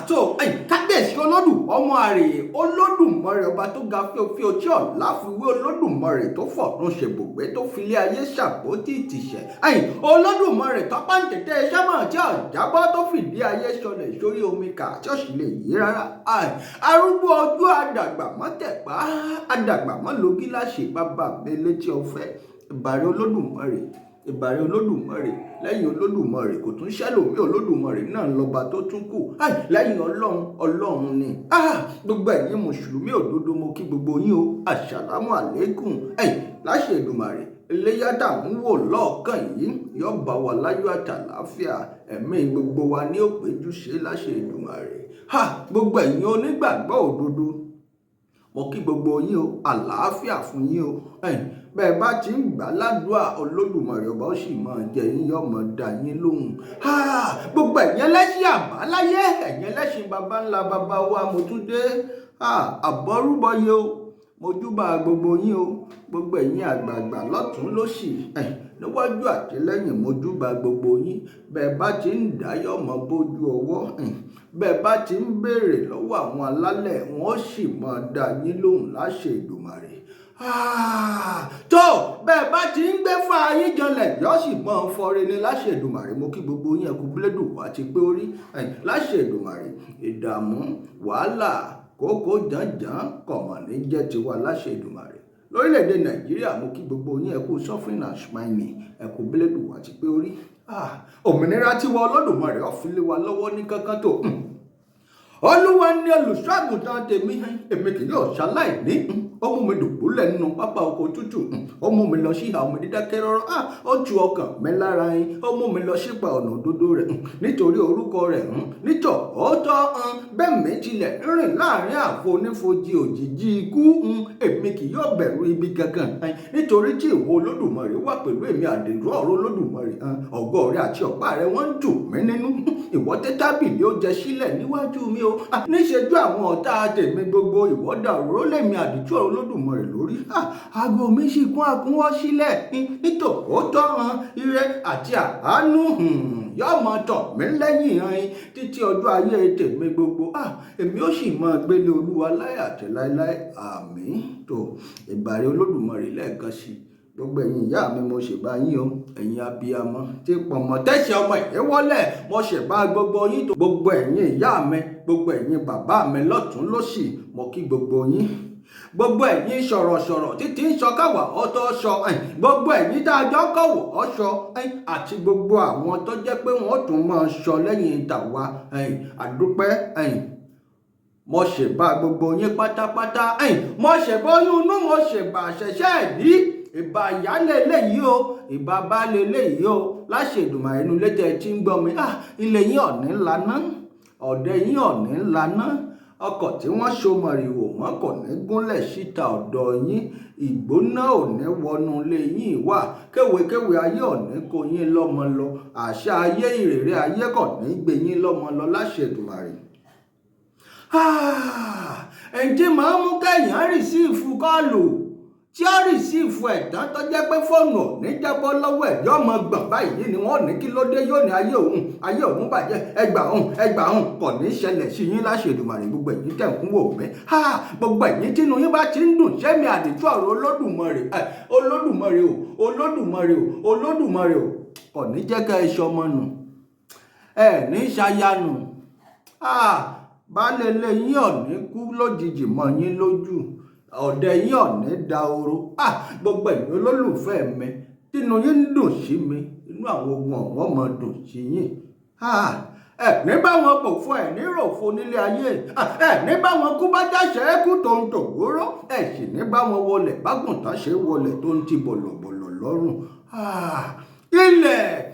Tó kábíyèsí olódù ọmọ àrè Olódùmarè, ọba tó ga fíofío tí ọ̀la fi wé Olódùmarè, tó fọ̀run ṣèbùgbé, tó filé ayé ṣàpótí ìtìsẹ̀. Olódùmarè tọ́pá ń tètè sẹ́mọ̀ tí ọ̀jábọ́, tó fìdí ayé sọlẹ̀ sórí omi kà tí ó sì lè yí rárá. Arúgbó ọjọ́, àdàgbà mọ́ tẹ̀pá, àdàgbà mọ́ lo gíláàsì, bàbá mi létí ọ̀fẹ́. Ìbàrẹ̀ Olódùmarè, ìbàrẹ̀ Olódùmarè. Lẹ́yìn Olódùmarè, kò tún ṣẹ́lòmí. Olódùmarè náà lọ́ba tó tún kù lẹ́yìn Ọlọ́run. Ọlọ́run ni. Gbogbo ẹ̀yin mùsùlùmí òdodo, mo kí gbogbo yín o. Àṣàlámù àlékún. Ẹ̀yìn láṣẹ Èdùmàrè, iléyà tá à ń wò lọ́ọ̀kan yìí yóò bá wa láyọ̀ àtàláfíà. Ẹ̀mí gbogbo wa ní òpéjú ṣe láṣẹ Èdùmàrè. Gbogbo ẹ̀yin onígbàgbọ́ òdodo, mo kí gbogbo yín o. Àlàáfíà fún yín o. Bẹ́ẹ̀ bá ti ń gbà ládùúà, Olódùmarè ọba ó sì máa jẹ yín, yóò máa dá yín lóhùn. Gbogbo ẹ̀yin ẹlẹ́sìn àbáláyé, ẹ̀yin ẹlẹ́sìn baba ńlá baba wa, mo tún dé àbọrúbọyé o. Mo júbà gbogbo yín o. Gbogbo ẹ̀yin àgbààgbà lọ́tún lósì, níwájú àti lẹ́yìn, mo júbà gbogbo yín. Bẹ́ẹ̀ bá ti ń dáyọ̀ mọ́ bójú ọwọ́, bẹ́ẹ̀ bá ti ń béèrè lọ́wọ́ àwọn alálẹ̀, wọ́n ó sì máa dá yín lóhùn láṣẹ Èdùmàrè. Tó bẹ́ẹ̀ bá ti ń gbé fún ayé janlẹ̀, yóò sì mọ́ fọre ní láṣẹ Èdùmàrè. Mo kí gbogbo yín, ẹkú bílédù àti pé orí láṣẹ Èdùmàrè. Ìdààmú, wàhálà, kókó jàǹjàǹ kọ̀mọ̀ ní jẹ́ tiwa láṣẹ Èdùmàrè. Lórílẹ̀‐èdè Nàìjíríà, mo kí gbogbo yín, ẹkú suffering and smiling, ẹkú bílédù àti pé orí. Òmìnira tiwa, Olódùmarè ó fi lé wa lọ́wọ́ ní kankan tó. Olúwa ní olùṣọ́ àgùntàn tèmi, èmi kì yóò ṣaláìní. Ó mú mi dùbúlẹ̀ nínú pápá oko tútù. Ó mú mi lọ sí ìhà omi dídákẹ́ rọ́rọ́. Ó tu ọkàn mi lára yín. Ó mú mi lọ sípa ọ̀nà òdodo rẹ̀ nítorí orúkọ rẹ̀. Nítòótọ́, bẹ́ẹ̀ mi tilẹ̀ rìn láàrin àfonífojì òjìji ikú, èmi kì yóò bẹ̀rù ibi kankan, nítorí tí ìwọ Olódùmarè wà pẹ̀lú èmi. Àdìjú ọ̀rọ̀ Olódùmarè, ọ̀gọ́ rẹ àti ọ̀pá rẹ, wọ́n ń tù mí nínú. Ìwọ tẹ́ tábìlì oúnjẹ sílẹ̀ níwájú mi o níṣẹ́jú àwọn ọ̀tá tèmi gbogbo. Ìwọ da òróró lèmi àdìjú ọ̀rọ̀ Olódùmarè lórí, aago mi sì kún àkúnwọ́ sílẹ̀. Nítòótọ́, ire àti àánú yóò máa tọ̀ mí lẹ́yìn títí ọjọ́ ayé tèmi gbogbo. Èmi ó sì máa gbélé Olúwa láé àti láéláé. Àmín. Tó ìbàrẹ̀ Olódùmarè lẹ́ẹ̀kan sí. Gbogbo ẹ̀yin ìyá mi, mo ṣèbá yín o. Ẹ̀yin abiyamọ tí pọ̀nmọ́ tẹ̀sí ọmọ ìwọ́lẹ̀, mo ṣèbá gbogbo yín tó. Gbogbo ẹ̀yin ìyá mi, gbogbo ẹ̀yin bàbá mi lọ́tún lósì, mo kí gbogbo yín. Gbogbo ẹ̀yin sọ̀rọ̀sọ̀rọ̀ títí ń sọ káwà ọ̀tọ̀ sọ, gbogbo ẹ̀yin tá a jọ kọ̀wọ̀ ọ̀ṣọ́, àti gbogbo àwọn tó jẹ́ pé wọ́n tún máa sọ lẹ́yìn tàwa, àdúpẹ́. Mo ṣèbá gbogbo yín pátápátá. Mo ṣèbá oyún inú, mo ṣèbá ṣẹ̀ṣẹ̀ ìbí. Ìbà ìyálé eléyìí o, ìbà baálé eléyìí o. Láṣẹ Èdùmàrè, inú ilé tẹ́ ẹ ti ń gbọ́ mi, ilé yín ọ̀ní ńlá, ọ̀dẹ yín ọ̀ní ńlá. Ọkọ̀ tí wọ́n so mọ̀rìwò mọ́ kò ní gúnlẹ̀ síta ọ̀dọ̀ yín. Ìgbóná ò ní wọnú ilé yín wà. Kéwékéwé ayé ò ní kó yín lọ́mọ lọ. Àṣà ayé, ìrèrè ayé kò ní gbé yín lọ́mọ lọ láṣẹ Èdùmàrè. Ẹ̀ǹtí máa ń mú kẹ́yìn receive call, tí ó receive ẹ̀tàn, tó jẹ́ pé fóònù ò ní jábọ́ lọ́wọ́ ẹ̀, yóò mọ gbọ̀n báyìí ni. Wọ́n ní kí ló dé? Yóò ní ayé òun, ayé òun bàjẹ́, ẹgbà òun, ẹgbà òun. Kò ní ṣẹlẹ̀ sí yín láṣẹ Èdùmàrè. Gbogbo ẹ̀yin tẹ̀ ń wò mí, gbogbo ẹ̀yin tínú yín bá ti ń dùn sẹ́mi àdìtú ọ̀rọ̀ Olódùmarè, Olódùmarè o, Olódùmarè o, Olódùmarè o, kò ní jẹ́ ká ẹ ṣọmọ nù, ẹ ní ṣayanu. Baálé ilé yín ò ní kú lójijì mọ́ yín lójú. Ọ̀dẹ yín ò ní dahoro. Gbogbo ẹ̀yin olólùfẹ́ mi tínú yín ń dùn sí mi, inú àwọn ogun ọ̀wọ́n mọ̀ dùn sí yín. Ẹ ní bá wọn pò fún ẹ ní ròfo nílé ayé. Ẹ ní bá wọn kú bá jáṣẹ kú tó ń tògbóró. Ẹ sì ní bá wọn wọlé bágùntàn ṣe wọlé tó ń ti bọ̀lọ̀bọ̀lọ̀ lọ́rùn. Ilẹ̀,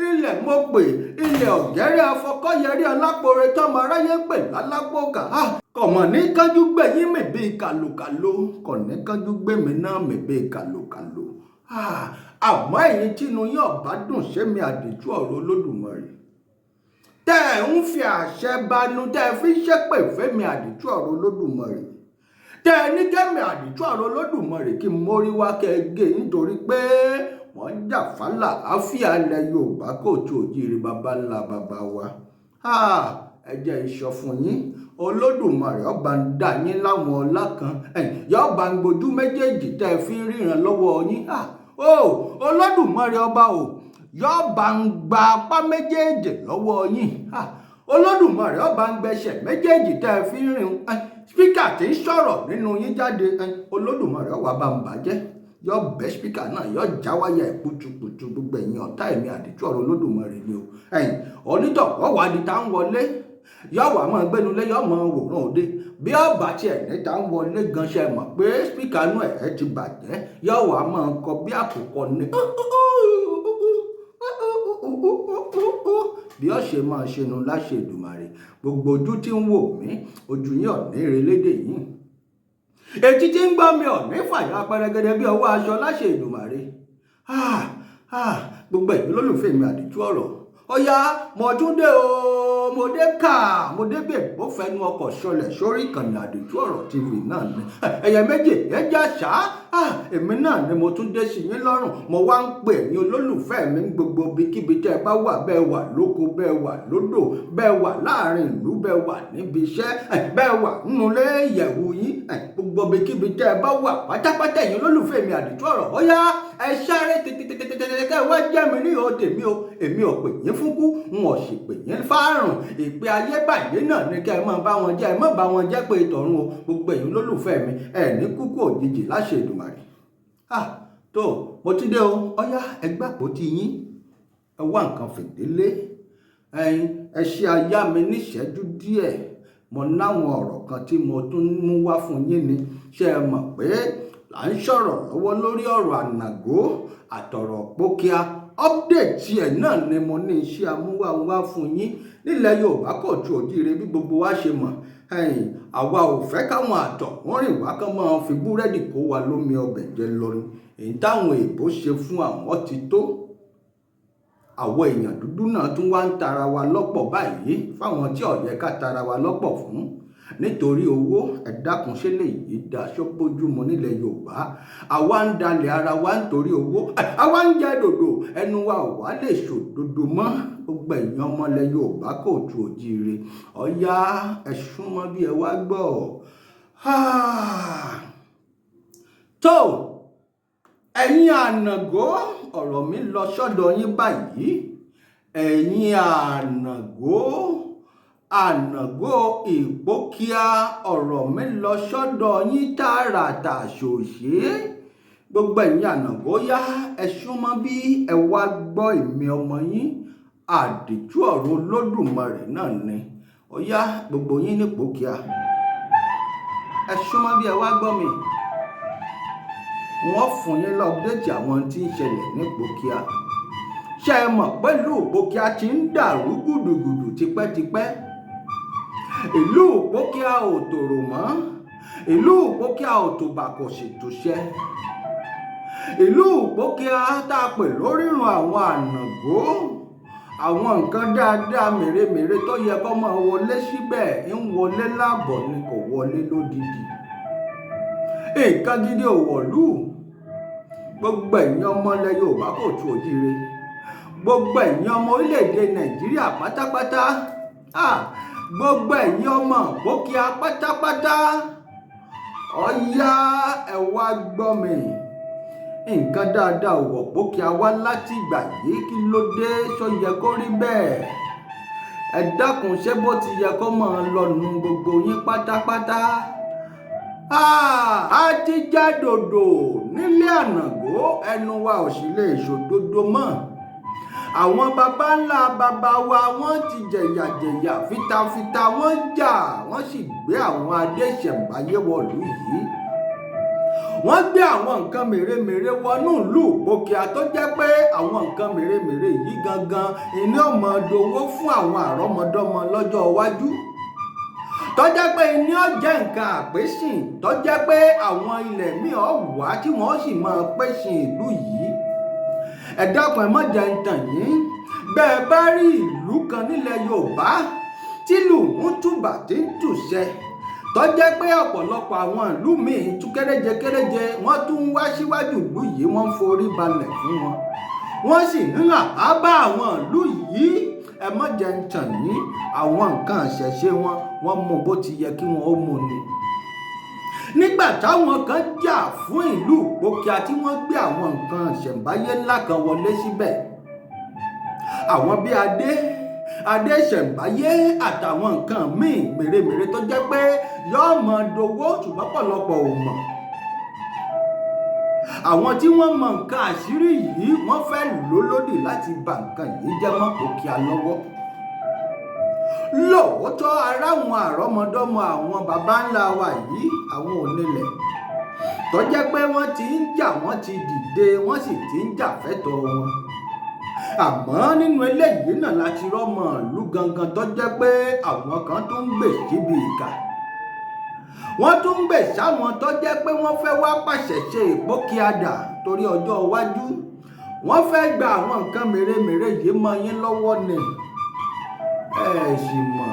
ilẹ̀ mo pè, ilẹ̀ ọ̀gẹ́rẹ́ afọkọ́yẹrí alápòrè tọmọ aráyé ń pè lálápòkà, kọ̀mọ̀ ní kánjú gbẹ̀yìn mi bíi kàlòkàlò, kọ̀ ní kánjú gbẹ̀mí náà mi bíi kàlòkàlò. Àmọ́ ẹ̀yin tínú yín ọ̀bá dùn sẹ́mi àdìtú ọ̀rọ̀ Olódùmarè, tẹ́ ẹ̀ ń fi àṣẹ banu, tẹ́ ẹ fi ń ṣépè fẹ́mi àdìtú ọ̀rọ̀ Olódùmarè, tẹ́ ẹ ní kẹ́mi àdìtú ọ̀rọ̀ Olódùmarè kí n mórí wá kẹ́ ẹ gé nítorí pé wọ́n ń jà fálà àfíà ilẹ̀ Yorùbá kóòtù òjíire baba ńlá baba wa, ẹ jẹ́ n sọ fún yín, Olódùmarè ọba ń dá yín láwọn ọlá kan, yọba ń gbojú méjèèjì tẹ́ ẹ fi ń ríran lọ́wọ́ yín. Ó Olódùmarè ọba o, yọba ń gba apá méjèèjì lọ́wọ́ yín. Olódùmarè ọba ń gbẹsẹ̀ méjèèjì tẹ́ ẹ fi ń rìn. Speaker tí ń sọ̀rọ̀ nínú yín jáde, Olódùmarè ọwà bá ń bàjẹ́, yọ bẹ́ speaker náà, yọ já wáyà ẹ̀ putuputu. Gbogbo ẹ̀yin ọ̀tá ẹ̀mí àdìtú ọ̀rọ̀ Olódùmarè ni o. Ẹ̀yin onítọ̀pọ̀ wà ní tá ń wọlé, yọ wà máa gbẹnulé, yọ máa wòran òde. Bí ọba tiẹ̀ níta ń wọlé gan, ṣe mọ̀ pé speaker inú ẹ̀ ti bàjẹ́, yọ wà máa kọ bí àkùkọ ní bí ó ṣe máa ṣe nu láṣẹ Èdùmàrè. Gbogbo ojú tí ń wò mí, ojú yín ò ní relédè yín. Etí tí ń gbọ́ mi ò ní fàyà pẹrẹgẹdẹ bí ọwọ́ aṣọ láṣẹ Èdùmàrè. Gbogbo ẹ̀yin olólùfẹ́ mi àdìtú ọ̀rọ̀, ọ̀yá, mo tún dé o. Mo dé ká, mo dé bí ègbó fẹnu ọkọ̀ sọlẹ̀ sórí ìkànnì Àdìtú Ọ̀rọ̀ TV náà ni. Ẹ̀yẹ méjì ẹ̀jẹ̀ àṣà, èmi náà ni mo tún dé sí yín lọ́rùn. Mo wá ń pè ẹ̀yin olólùfẹ́ mi ní gbogbo ibikíbi tẹ́ ẹ bá wà, bẹ́ẹ̀ wà lóko, bẹ́ẹ̀ wà lódò, bẹ́ẹ̀ wà láàrin ìlú, bẹ́ẹ̀ wà níbi iṣẹ́, bẹ́ẹ̀ wà nínú ilé ìyẹ̀wù yín, gbogbo ibikíbi tẹ́ ẹ bá wà pátápátá, ẹ̀yin olólùfẹ́ mi Àdìtú Ọ̀rọ̀, ó yá, ẹ sáré tètè kẹ́ ẹ wá jẹ́ mi ní ìhò tèmi o. Èmi ò pè yín fún kú, n ò sì pè yín fárùn. Ìpè ayé báyìí náà ní kẹ́ ẹ máa bá wọn jẹ́, ẹ má bá wọn jẹ́ pé tọ̀run o. Gbogbo ẹ̀yin olólùfẹ́ mi, ẹ ní kúkú òjijì láṣẹ Èdùmàrè. Tó mo ti dé o. Ọyá, ẹ gbàpótí yín, ẹ wá nǹkan fìdílé, ẹ̀yin ẹ ṣe aya mi níṣẹ́jú díẹ̀. Mo náwọn ọ̀rọ̀ kan tí mo tún mú wá fún yín ni. Ṣé ẹ mọ̀ pé là ń sọ̀rọ̀ lọ́wọ́ lórí ọ̀rọ̀ Ànàgó àtọ̀rọ̀ Pókíà? Update ẹ̀ náà ni mo ní iṣẹ́ amúwáwá fún yín nílẹ̀ Yorùbá kóòtù òjíire. Bí gbogbo wa ṣe mọ̀, àwa ò fẹ́ káwọn àtọ̀ wọ́n rìn wá kán máa fi búrẹ́dì kó wa lómi ọbẹ̀ jẹ lọ ni. Èyí táwọn èèbó ṣe fún àwọn ti tó. Àwọn èèyàn dúdú náà tún wá ń tara wa lọ́pọ̀ báyìí fáwọn tí ó yẹ ká tara wa lọ́pọ̀ fún nítorí owó. Ẹ dákun, ṣe lè yí da ṣó bójúmu nílẹ̀ Yorùbá? Àwa ń dalẹ̀ ara wa nítorí owó, àwa ń jẹ dòdò, ẹnu wa ò wá lè ṣòdodo mọ́. Gbogbo ẹ̀yin ọmọlẹ̀ Yorùbá kóòtù òjíire, ọ̀yá, ẹ súnmọ́ bí ẹ wá gbọ́. Tó ẹ̀yin Ànàgó, ọ̀rọ̀ mi lọ sọ́dọ̀ yín báyìí. Ẹ̀yin Ànàgó, Ànàgó Ìpókíà, ọ̀rọ̀ mi lọ sọ́dọ̀ yín tààràtà ṣòṣe. Gbogbo ẹ̀yin Ànàgó, yá, ẹ súnmọ́ bí ẹ wá gbọ́. Èmi ọmọ yín, àdìtú ọ̀rọ̀ Olódùmarè náà ni. Ó yá, gbogbo yín ní Ìpókíà, ẹ súnmọ́ bí ẹ wá gbọ́ mi. Wọ́n fún yín l' update àwọn tí ń ṣẹlẹ̀ ní Ìpókíà. Ṣé ẹ mọ̀ pẹ̀lú Ìpókíà ti ń dàrú gùdùgùdù tipẹ́tipẹ́? Ìlú Ìpókíà ò tòrò mọ́, ìlú Ìpókíà ò tòbà, kò sì túṣẹ́. Ìlú Ìpókíà tá a pè lórírun àwọn Ànàgó, àwọn nǹkan dáadáa mèremère tó yẹ kó máa wọlé síbẹ̀ ń wọlé láàbọ̀ ni, kò wọlé lódìdí. Nǹkan gidi ò wọ̀lú. Gbogbo ẹ̀yin ọmọ ilẹ̀ Yorùbá kóòtù òjíire, gbogbo ẹ̀yin ọmọ orílẹ̀-èdè Nàìjíríà pátápátá, gbogbo ẹ̀yin ọmọ Ìpókíà pátápátá, ọ̀yá, ẹ wá gbọ́ mi. Nǹkan dáadáa ò wọ̀ Ìpókíà wá láti ìgbà yìí. Kí ló dé? Ṣó yẹ kó rí bẹ́ẹ̀? Ẹ dákun, ṣé bó ti yẹ kó máa lọ nu? Gbogbo yín pátápátá, a ti já dòdò nílé Ànàgó, ẹnu wa ò sì lè ṣòdodo mọ́. Àwọn baba ńlá baba wa, wọ́n ti jẹ̀yàjẹ̀yà fitafita, wọ́n jà, wọ́n sì gbé àwọn adé ìṣẹ̀ǹbáyé wọ̀lú yìí. Wọ́n gbé àwọn nǹkan mèremère wọnú ìlú Ìpókíà tó jẹ́ pé àwọn nǹkan mèremère yìí gangan ìní ọmọ dowó fún àwọn àrọ́mọdọ́mọ lọ́jọ́ iwájú, tó jẹ́ pé ìní ọ̀jẹ̀ nǹkan àpèsìn, tó jẹ́ pé àwọn ilẹ̀ míì ọ̀ wá tí wọ́n sì máa pèsè ìlú yìí. Ẹ dákun, ẹ má jẹ́ ń tàn yín. Bẹ́ẹ̀ bá rí ìlú kan nílẹ̀ Yorùbá tìlù ń tùbà tí ń tùṣẹ, tó jẹ́ pé ọ̀pọ̀lọpọ̀ àwọn ìlú míì tún kéréje kéréje, wọ́n tún ń wá síwájú ìlú yìí, wọ́n ń forí balẹ̀ fún wọn, wọ́n sì ń hàn á bá àwọn ìlú yìí, ẹ má jẹ́ ń tàn yín, àwọn nǹkan ìṣẹ̀ṣe wọn, wọ́n mú bó ti yẹ kí wọ́n ó mú ni. Nígbà táwọn kan jà fún ìlú Ìpókíà tí wọ́n gbé àwọn nǹkan ìṣẹ̀ǹbáyé ńlá kan wọlé síbẹ̀, àwọn bíi adé adé ìṣẹ̀ǹbáyé àtàwọn nǹkan míì mèremère tó jẹ́ pé yọ́ọ́ mọ dowó, ṣùgbọ́n pọ̀lọpọ̀ ò mọ̀. Àwọn tí wọ́n mọ nǹkan àṣírí yìí, wọ́n fẹ́ lò lódì láti bà nǹkan yìí jẹ́ mọ́ Ìpókíà lọ́wọ́. Lóòótọ́, ará àwọn àrọ́mọdọ́mọ àwọn baba ńlá wa yìí, àwọn onílẹ̀ tó jẹ́ pé wọ́n ti ń jà, wọ́n ti dìde, wọ́n sì ti ń jà fẹ́tọ̀ọ́ wọn. Àmọ́ nínú eléyìí náà láti rọ́mọ ìlú gangan tó jẹ́ pé àwọn kan tó ń gbè síbi ìkà, wọ́n tún ń gbè sáwọn tó jẹ́ pé wọ́n fẹ́ wá pàṣẹ ṣe Ìpókíà dà torí ọjọ́ iwájú. Wọ́n fẹ́ gba àwọn nǹkan mèremère yìí mọ́ yín lọ́wọ́ ni. Ẹ sì mọ̀,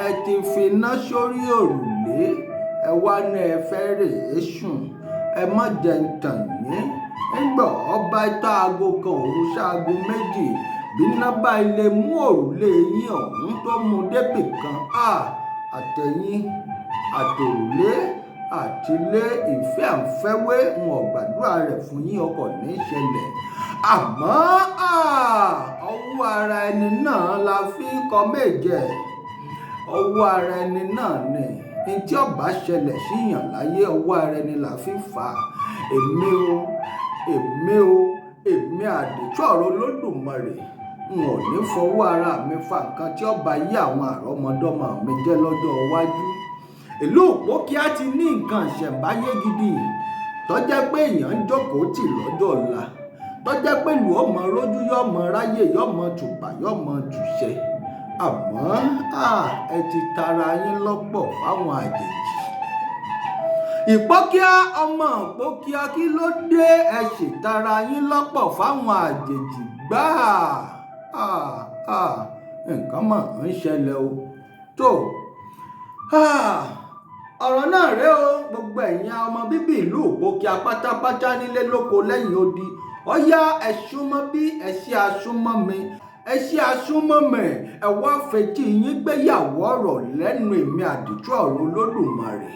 ẹ ti finá sórí òrùlé, ẹ wá ní ẹ fẹ́ rèé sùn. Ẹ má jẹ́ ń tàn yín. Nígbà ọba tá aago 1 òru ṣáago 2, bíná bá ilé mú òrùlé yín ọ̀hún tó mú débì kan, àtẹ̀yìn àtòrùlé àtilé ìfẹ́ àǹfẹ́wé, ń ò gbàdúrà rẹ̀ fún yín, ọkọ̀ ní í ṣẹlẹ̀. Àmọ́ ọwọ́ ara ẹni náà la fi ń kọ méje. Ọwọ́ ara ẹni náà ni ní tí ó bá ṣẹlẹ̀ síyàn láyé, ọwọ́ ara ẹni là fi fà á. Èmi o, èmi o, èmi àdìtú ọ̀rọ̀ Olódùmarè. N ò ní fọwọ́ ara mi fa nǹkan tí ó bá yí àwọn àrọ́mọdọ́mọ mi jẹ́ lọ́jọ́ iwájú. Ìlú Ìpókíà ti ní nǹkan ìṣẹ̀ǹbáyé gidi tó jẹ́ pé èèyàn ń jókòó tì lọ́jọ́ ọ̀la, tó jẹ́ pé ìlú ọmọ rójú, yọmọ ráyè, yọmọ tùbà, yọmọ tùṣẹ. Àmọ́ ẹ ti tara yín lọ́pọ̀ fáwọn àjèjì. Ìpókíà, ọmọ Ìpókíà, kí ló dé ẹ sì tara yín lọ́pọ̀ fáwọn àjèjì gbáà? Nǹkan mọ̀ ń ṣẹlẹ̀ o. Tó ọ̀rọ̀ náà rèé o, gbogbo ẹ̀yin ọmọ bíbí ìlú Ìpókíà pátápátá nílé lóko lẹ́yìn odi, ọ̀yá ẹ súnmọ́ bí, ẹ ṣe àsúnmọ́ mi, ẹ ṣe àsúnmọ́ mi, ẹ wá fetí yín gbéyàwó ọ̀rọ̀ lẹ́nu èmi àdìtú ọ̀rọ̀ Olódùmarè.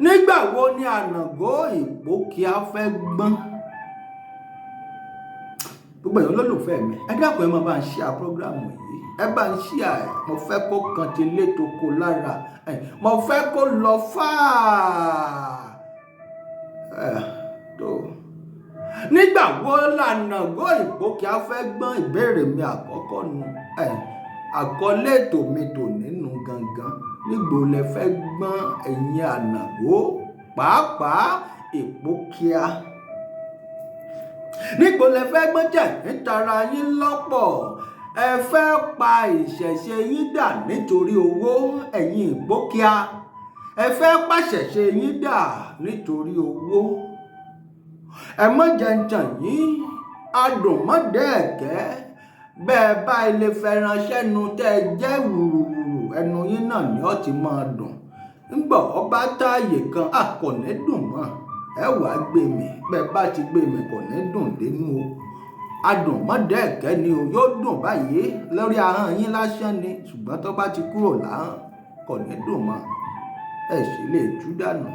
Nígbà wo ni ànàgó Ìpókíà fẹ́ gbọ́n? Gbogbo ẹ̀yin olólùfẹ́ mi, ẹ dákun, ẹ máa bá ń share program yìí, ẹ bá ń share ẹ̀. Mo fẹ́ kó kan ti lé toko lára, mo fẹ́ kó lọ fáà tó. Nígbà wo lànàgó Ìpókíà fẹ́ gbọ́n? Ìbéèrè mi àkọ́kọ́ nu, àkọlé ètò mi tò nínú gangan. Nígbò lẹ fẹ́ gbọ́n, ẹ̀yin ànàgó, pàápàá Ìpókíà? Nígbò lẹ fẹ́ gbọ́n jẹ́ nítara yín lọ́pọ̀? Ẹ fẹ́ pa ìṣẹ̀ṣe yín dà nítorí owó. Ẹ̀yin Ìpókíà, ẹ fẹ́ pàṣẹ̀ṣe yín dà nítorí owó. Ẹ mọ́ jẹ́ ń tàn yín, adùn mọ́dẹ̀ẹ̀kẹ́ bẹ́ẹ̀ bá ilé fẹ́ràn sẹ́nu tẹ́ ẹ jẹ́ wùrùwùrù, ẹnu yín náà ni ó ti máa dùn. Ńgbọ̀ ọba táàyè kan a kò ní dùn mọ́, ẹ wàá gbé mi. Bẹ́ẹ̀ bá ti gbé mi, kò ní dùn dénú o. Adùn mọ́dẹ̀ẹ̀kẹ́ ni o, yóò dùn báyìí lórí ahọ́n yín lásán ni, ṣùgbọ́n tó bá ti kúrò láhọ́n, kò ní dùn mọ́. Ẹ sì lè tú dànù,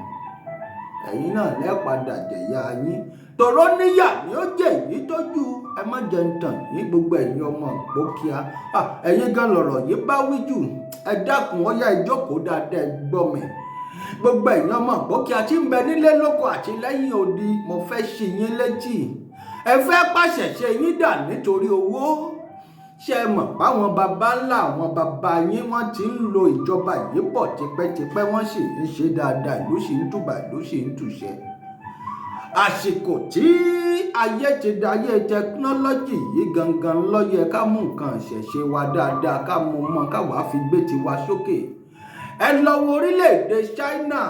ẹ̀yin náà lẹ́ẹ̀padà jẹ̀yà yín, tòró níyà ni ó jẹ́ èyí tójú. Ẹ má jẹ́ ń tàn yín, gbogbo ẹ̀yin ọmọ Ìpókíà, ẹ̀yin gan lọ̀rọ̀ yìí bá wí jù. Ẹ dákun, ọyá, ẹ jókòó dáadáa, ẹ gbọ́ mi. Gbogbo ẹ̀yin ọmọ Ìpókíà tí ń bẹ nílé lóko àti lẹ́yìn odi, mo fẹ́ ṣí yín létí. Ẹ fẹ́ pàṣẹṣe yín dà nítorí owó. Ṣé ẹ mọ̀ báwọn baba ńlá àwọn baba yín, wọ́n ti ń lo ìjọba yìí bọ̀ tipẹ́tipẹ́, wọ́n sì ń ṣe dáadáa, ìlú sì ń tùbà, ìlú sì ń tùṣẹ́. Àsìkò tí ayé ti dayé technology yìí gangan ló yẹ ká mú nǹkan ìṣẹ̀ṣe wa dáadáa, ká mú mọ́, ká wàá fi gbé tiwa sókè. Ẹ lọ wo orílẹ̀-èdè China,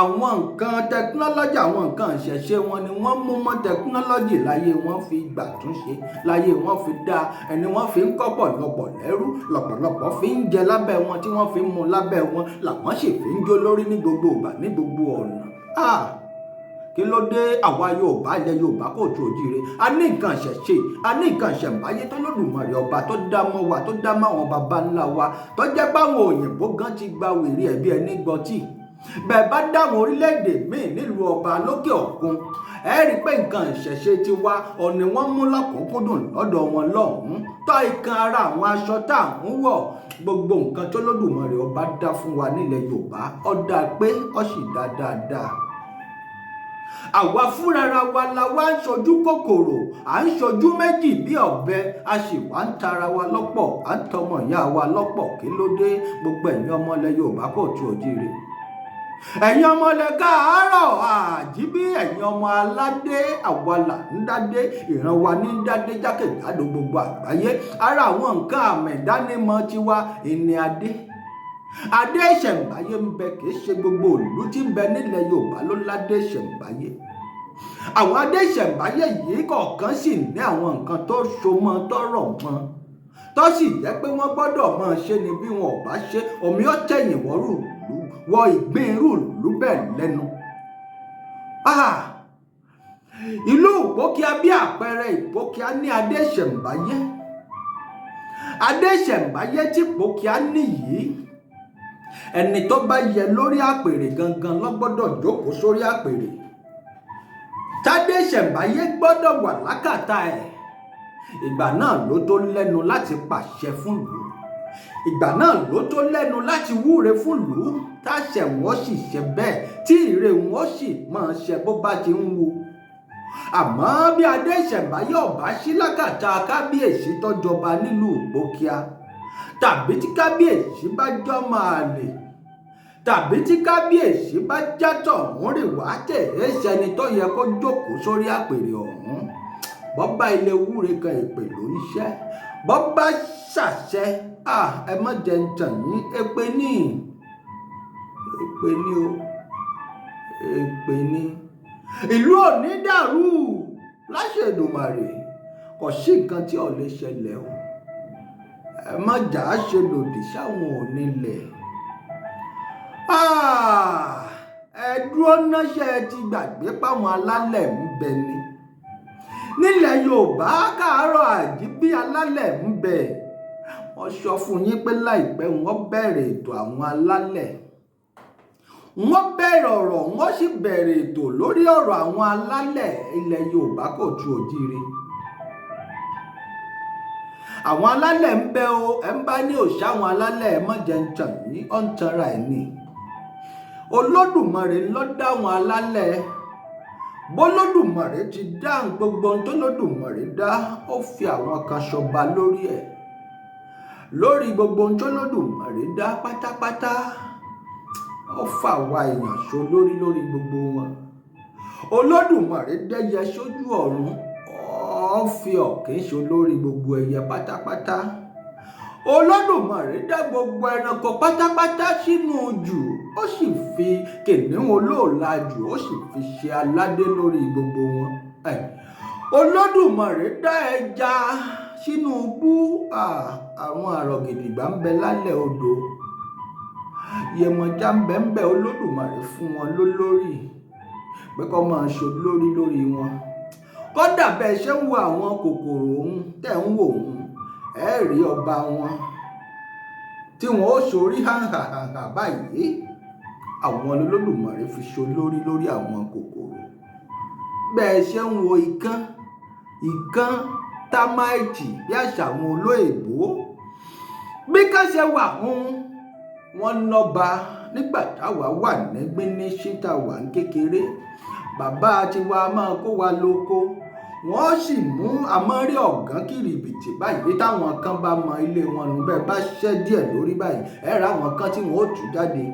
àwọn nǹkan technology, àwọn nǹkan ìṣẹ̀ṣe wọn ni wọ́n mú mọ́ technology láyé wọn fi gbà túnṣe, láyé wọn fi dá ẹni wọ́n fi ń kọ́ pọ̀lọpọ̀ lẹ́rú, lọ́pọ̀lọpọ̀ fi ń jẹ lábẹ́ wọn, tí wọ́n fi ń mu lábẹ́ wọn, làwọn sì fi ń jó lórí ní gbogbo ìgbà, ní gbogbo ọ̀nà. Kí ló dé àwa Yorùbá, ilẹ̀ Yorùbá kò tó òjíire? A ní nǹkan ìṣẹ̀ṣe, a ní nǹkan ìṣẹ̀ǹbáyé tó Lódùmarè ọba tó dá mọ́ wa, tó dá mọ́ àwọn baba ńlá wa, tó jẹ́ báwọn òyìnbó gan ti gba wèrè ẹ̀bí ẹni gbọ́tì. Bẹ́ẹ̀ bá dáwọn orílẹ̀-èdè míì nílùú ọba lókè òkun, ẹ rí i pé nǹkan ìṣẹ̀ṣe ti wa ọ̀nì wọ́n mú lọ́kùnkúndùn lọ́dọ̀ wọn lọ́hùn-ún. Tọ́ ìkan ara àwọn aṣọ tá à ń wọ̀, gbogbo nǹkan tó Lódùmarè ọba dá fún wa nílẹ̀ Yorùbá, ó dáa pé ó sì dá dáadáa. Àwa fúnra wa la wá ń ṣojú kòkòrò, à ń ṣojú méjì bí ọ̀bẹ, a sì wá ń tara wa lọ́pọ̀, à ń tọmọ ìyá wa lọ́pọ̀. Kí ló dé? Gbogbo ẹ̀yin ọmọ ilẹ̀ Yorùbá kò tu òjíire, ẹ̀yin ọmọ ilẹ̀ káàárọ̀ àjíbí, ẹ̀yin ọmọ aládé, àwa là ń dádé, ìran wa ní dádé jákèjádò gbogbo àgbáyé. Ara àwọn nǹkan àmì ìdánimọ̀ tiwa ìní adé. Adé ìṣẹ̀ǹbáyé ń bẹ. Kì í ṣe gbogbo ìlú tí ń bẹ nílẹ̀ Yorùbá ló ládé ìṣẹ̀ǹbáyé. Àwọn adé ìṣẹ̀ǹbáyé yìí kọ̀ọ̀kan sì ní àwọn nǹkan tó so mọ́, tọ́rọ̀ mọ́, tó sì jẹ́ pé wọ́n gbọ́dọ̀ máa ṣe ni. Bí wọn ò bá ṣe, omi ó tẹ̀yìn wọ́rù wọ ìgbín irú ìlú bẹ́ẹ̀ lẹ́nu. Ìlú Ìpókíà bí àpẹẹrẹ, Ìpókíà ní adé ìṣẹ̀ǹbáyé. Adé ìṣẹ̀ǹbáyé tí Ìpókíà ní yìí, ẹni tó bá yẹ lórí àpèrè gangan ló gbọ́dọ̀ jókòó sórí àpèrè. Tádé ìṣẹ̀ǹbáyé gbọ́dọ̀ wà lákàtà ẹ̀. Ìgbà náà ló tó lẹ́nu láti pàṣẹ fún ìlú, ìgbà náà ló tó lẹ́nu láti wúre fún ìlú, táṣẹ wọn sì ṣe bẹ́ẹ̀, tí ire wọn sì máa ṣe bó bá ti ń wu. Àmọ́ bí adé ìṣẹ̀ǹbáyé ọ̀bá sí lákàtà kábíyèsí tọ́jọba nílùú Ìpókíà, tàbí tí kábíyèsí bá jọmọ àlè, tàbí tí kábíyèsí bá játọ̀ ń rìn wá tẹ̀ ẹ́ sẹ́ni tó yẹ kó jókòó sórí àpèrè ọ̀hún, bọ́bá ilé wúre kan èpè ló ń ṣẹ́, bọ́bá ṣàṣẹ, ẹ má jẹ́ ń tàn yín, èpè ní, èpè ní o, èpè ní. Ìlú ò ní dàrú láṣẹ Èdùmàrè, kò sí nǹkan tí ò lè ṣẹlẹ̀ o. Ẹ má jà á ṣe lòdì sáwọn onílẹ̀. Ẹ dúró náṣẹ́, ẹ ti gbàgbé páwọn alálẹ̀ ń bẹ ni. Nílẹ̀ Yorùbá káàárọ̀ àjíbí alálẹ̀ ń bẹ. Wọ́n sọ fún yín pé láìpẹ́ wọ́n bẹ̀rẹ̀ ètò àwọn alálẹ̀. Wọ́n bẹ̀rẹ̀ ọ̀rọ̀, wọ́n sì bẹ̀rẹ̀ ètò lórí ọ̀rọ̀ àwọn alálẹ̀ ilẹ̀ Yorùbá kò tu òjíire. Àwọn alálẹ̀ ń bẹ o, ẹ ń bá ní òṣà àwọn alálẹ̀, ẹ má jẹ́ ń tàn yín, ọ̀ ń tanra ẹ̀ ni. Olódùmarè ló dá àwọn alálẹ̀. Bólódùmarè ti dá gbogbo ohun tó lódùmarè dá, ó fi àwọn kan ṣọba lórí ẹ̀. Lórí gbogbo ohun tó lódùmarè dá pátápátá, ó fà wá èèyàn ṣo lórí lórí gbogbo wọn. Olódùmarè dẹ́yẹ sójú ọ̀run, ó fi ọ̀kín ṣo lórí gbogbo ẹyẹ pátápátá. Olódùmarè dá gbogbo ẹranko pátápátá sínú jù, ó sì fi kìnìún olóòlà jù, ó sì fi ṣe aládé lórí gbogbo wọn. Olódùmarè dá ẹja sínú ibú, àwọn àrọ̀gìdìgbà ń bẹ lálẹ́ odò. Yemọja ń bẹ ń bẹ, Olódùmarè fún wọn lólórí pé kó máa ṣe olórí lórí wọn. Kódà bẹ́ẹ̀ ṣe ń wo àwọn kòkòrò ohun tẹ̀ ń wò ohun, ẹ rí ọba wọn tí wọn ó sorí hànhànhànhà báyìí. Àwọn Olódùmarè fi ṣe olórí lórí àwọn kòkòrò. Bẹ́ẹ̀ ṣe ń wo ikán, ikán támáìtì bí àṣà àwọn olóyìnbó, bí ká ṣe wà hun wọ́n nọ́ba nígbà táwa wà ní gbíníṣín tá wà ní kékeré. Bàbá tiwa máa kó wa lóko, wọ́n sì mú àmọ́rí ọ̀gán kìrìbìtì báyìí. Táwọn kan bá mọ ilé wọn nù, bẹ́ẹ̀ bá ṣẹ́ díẹ̀ lórí báyìí, ẹ ra àwọn kan tí wọ́n ó tú jáde.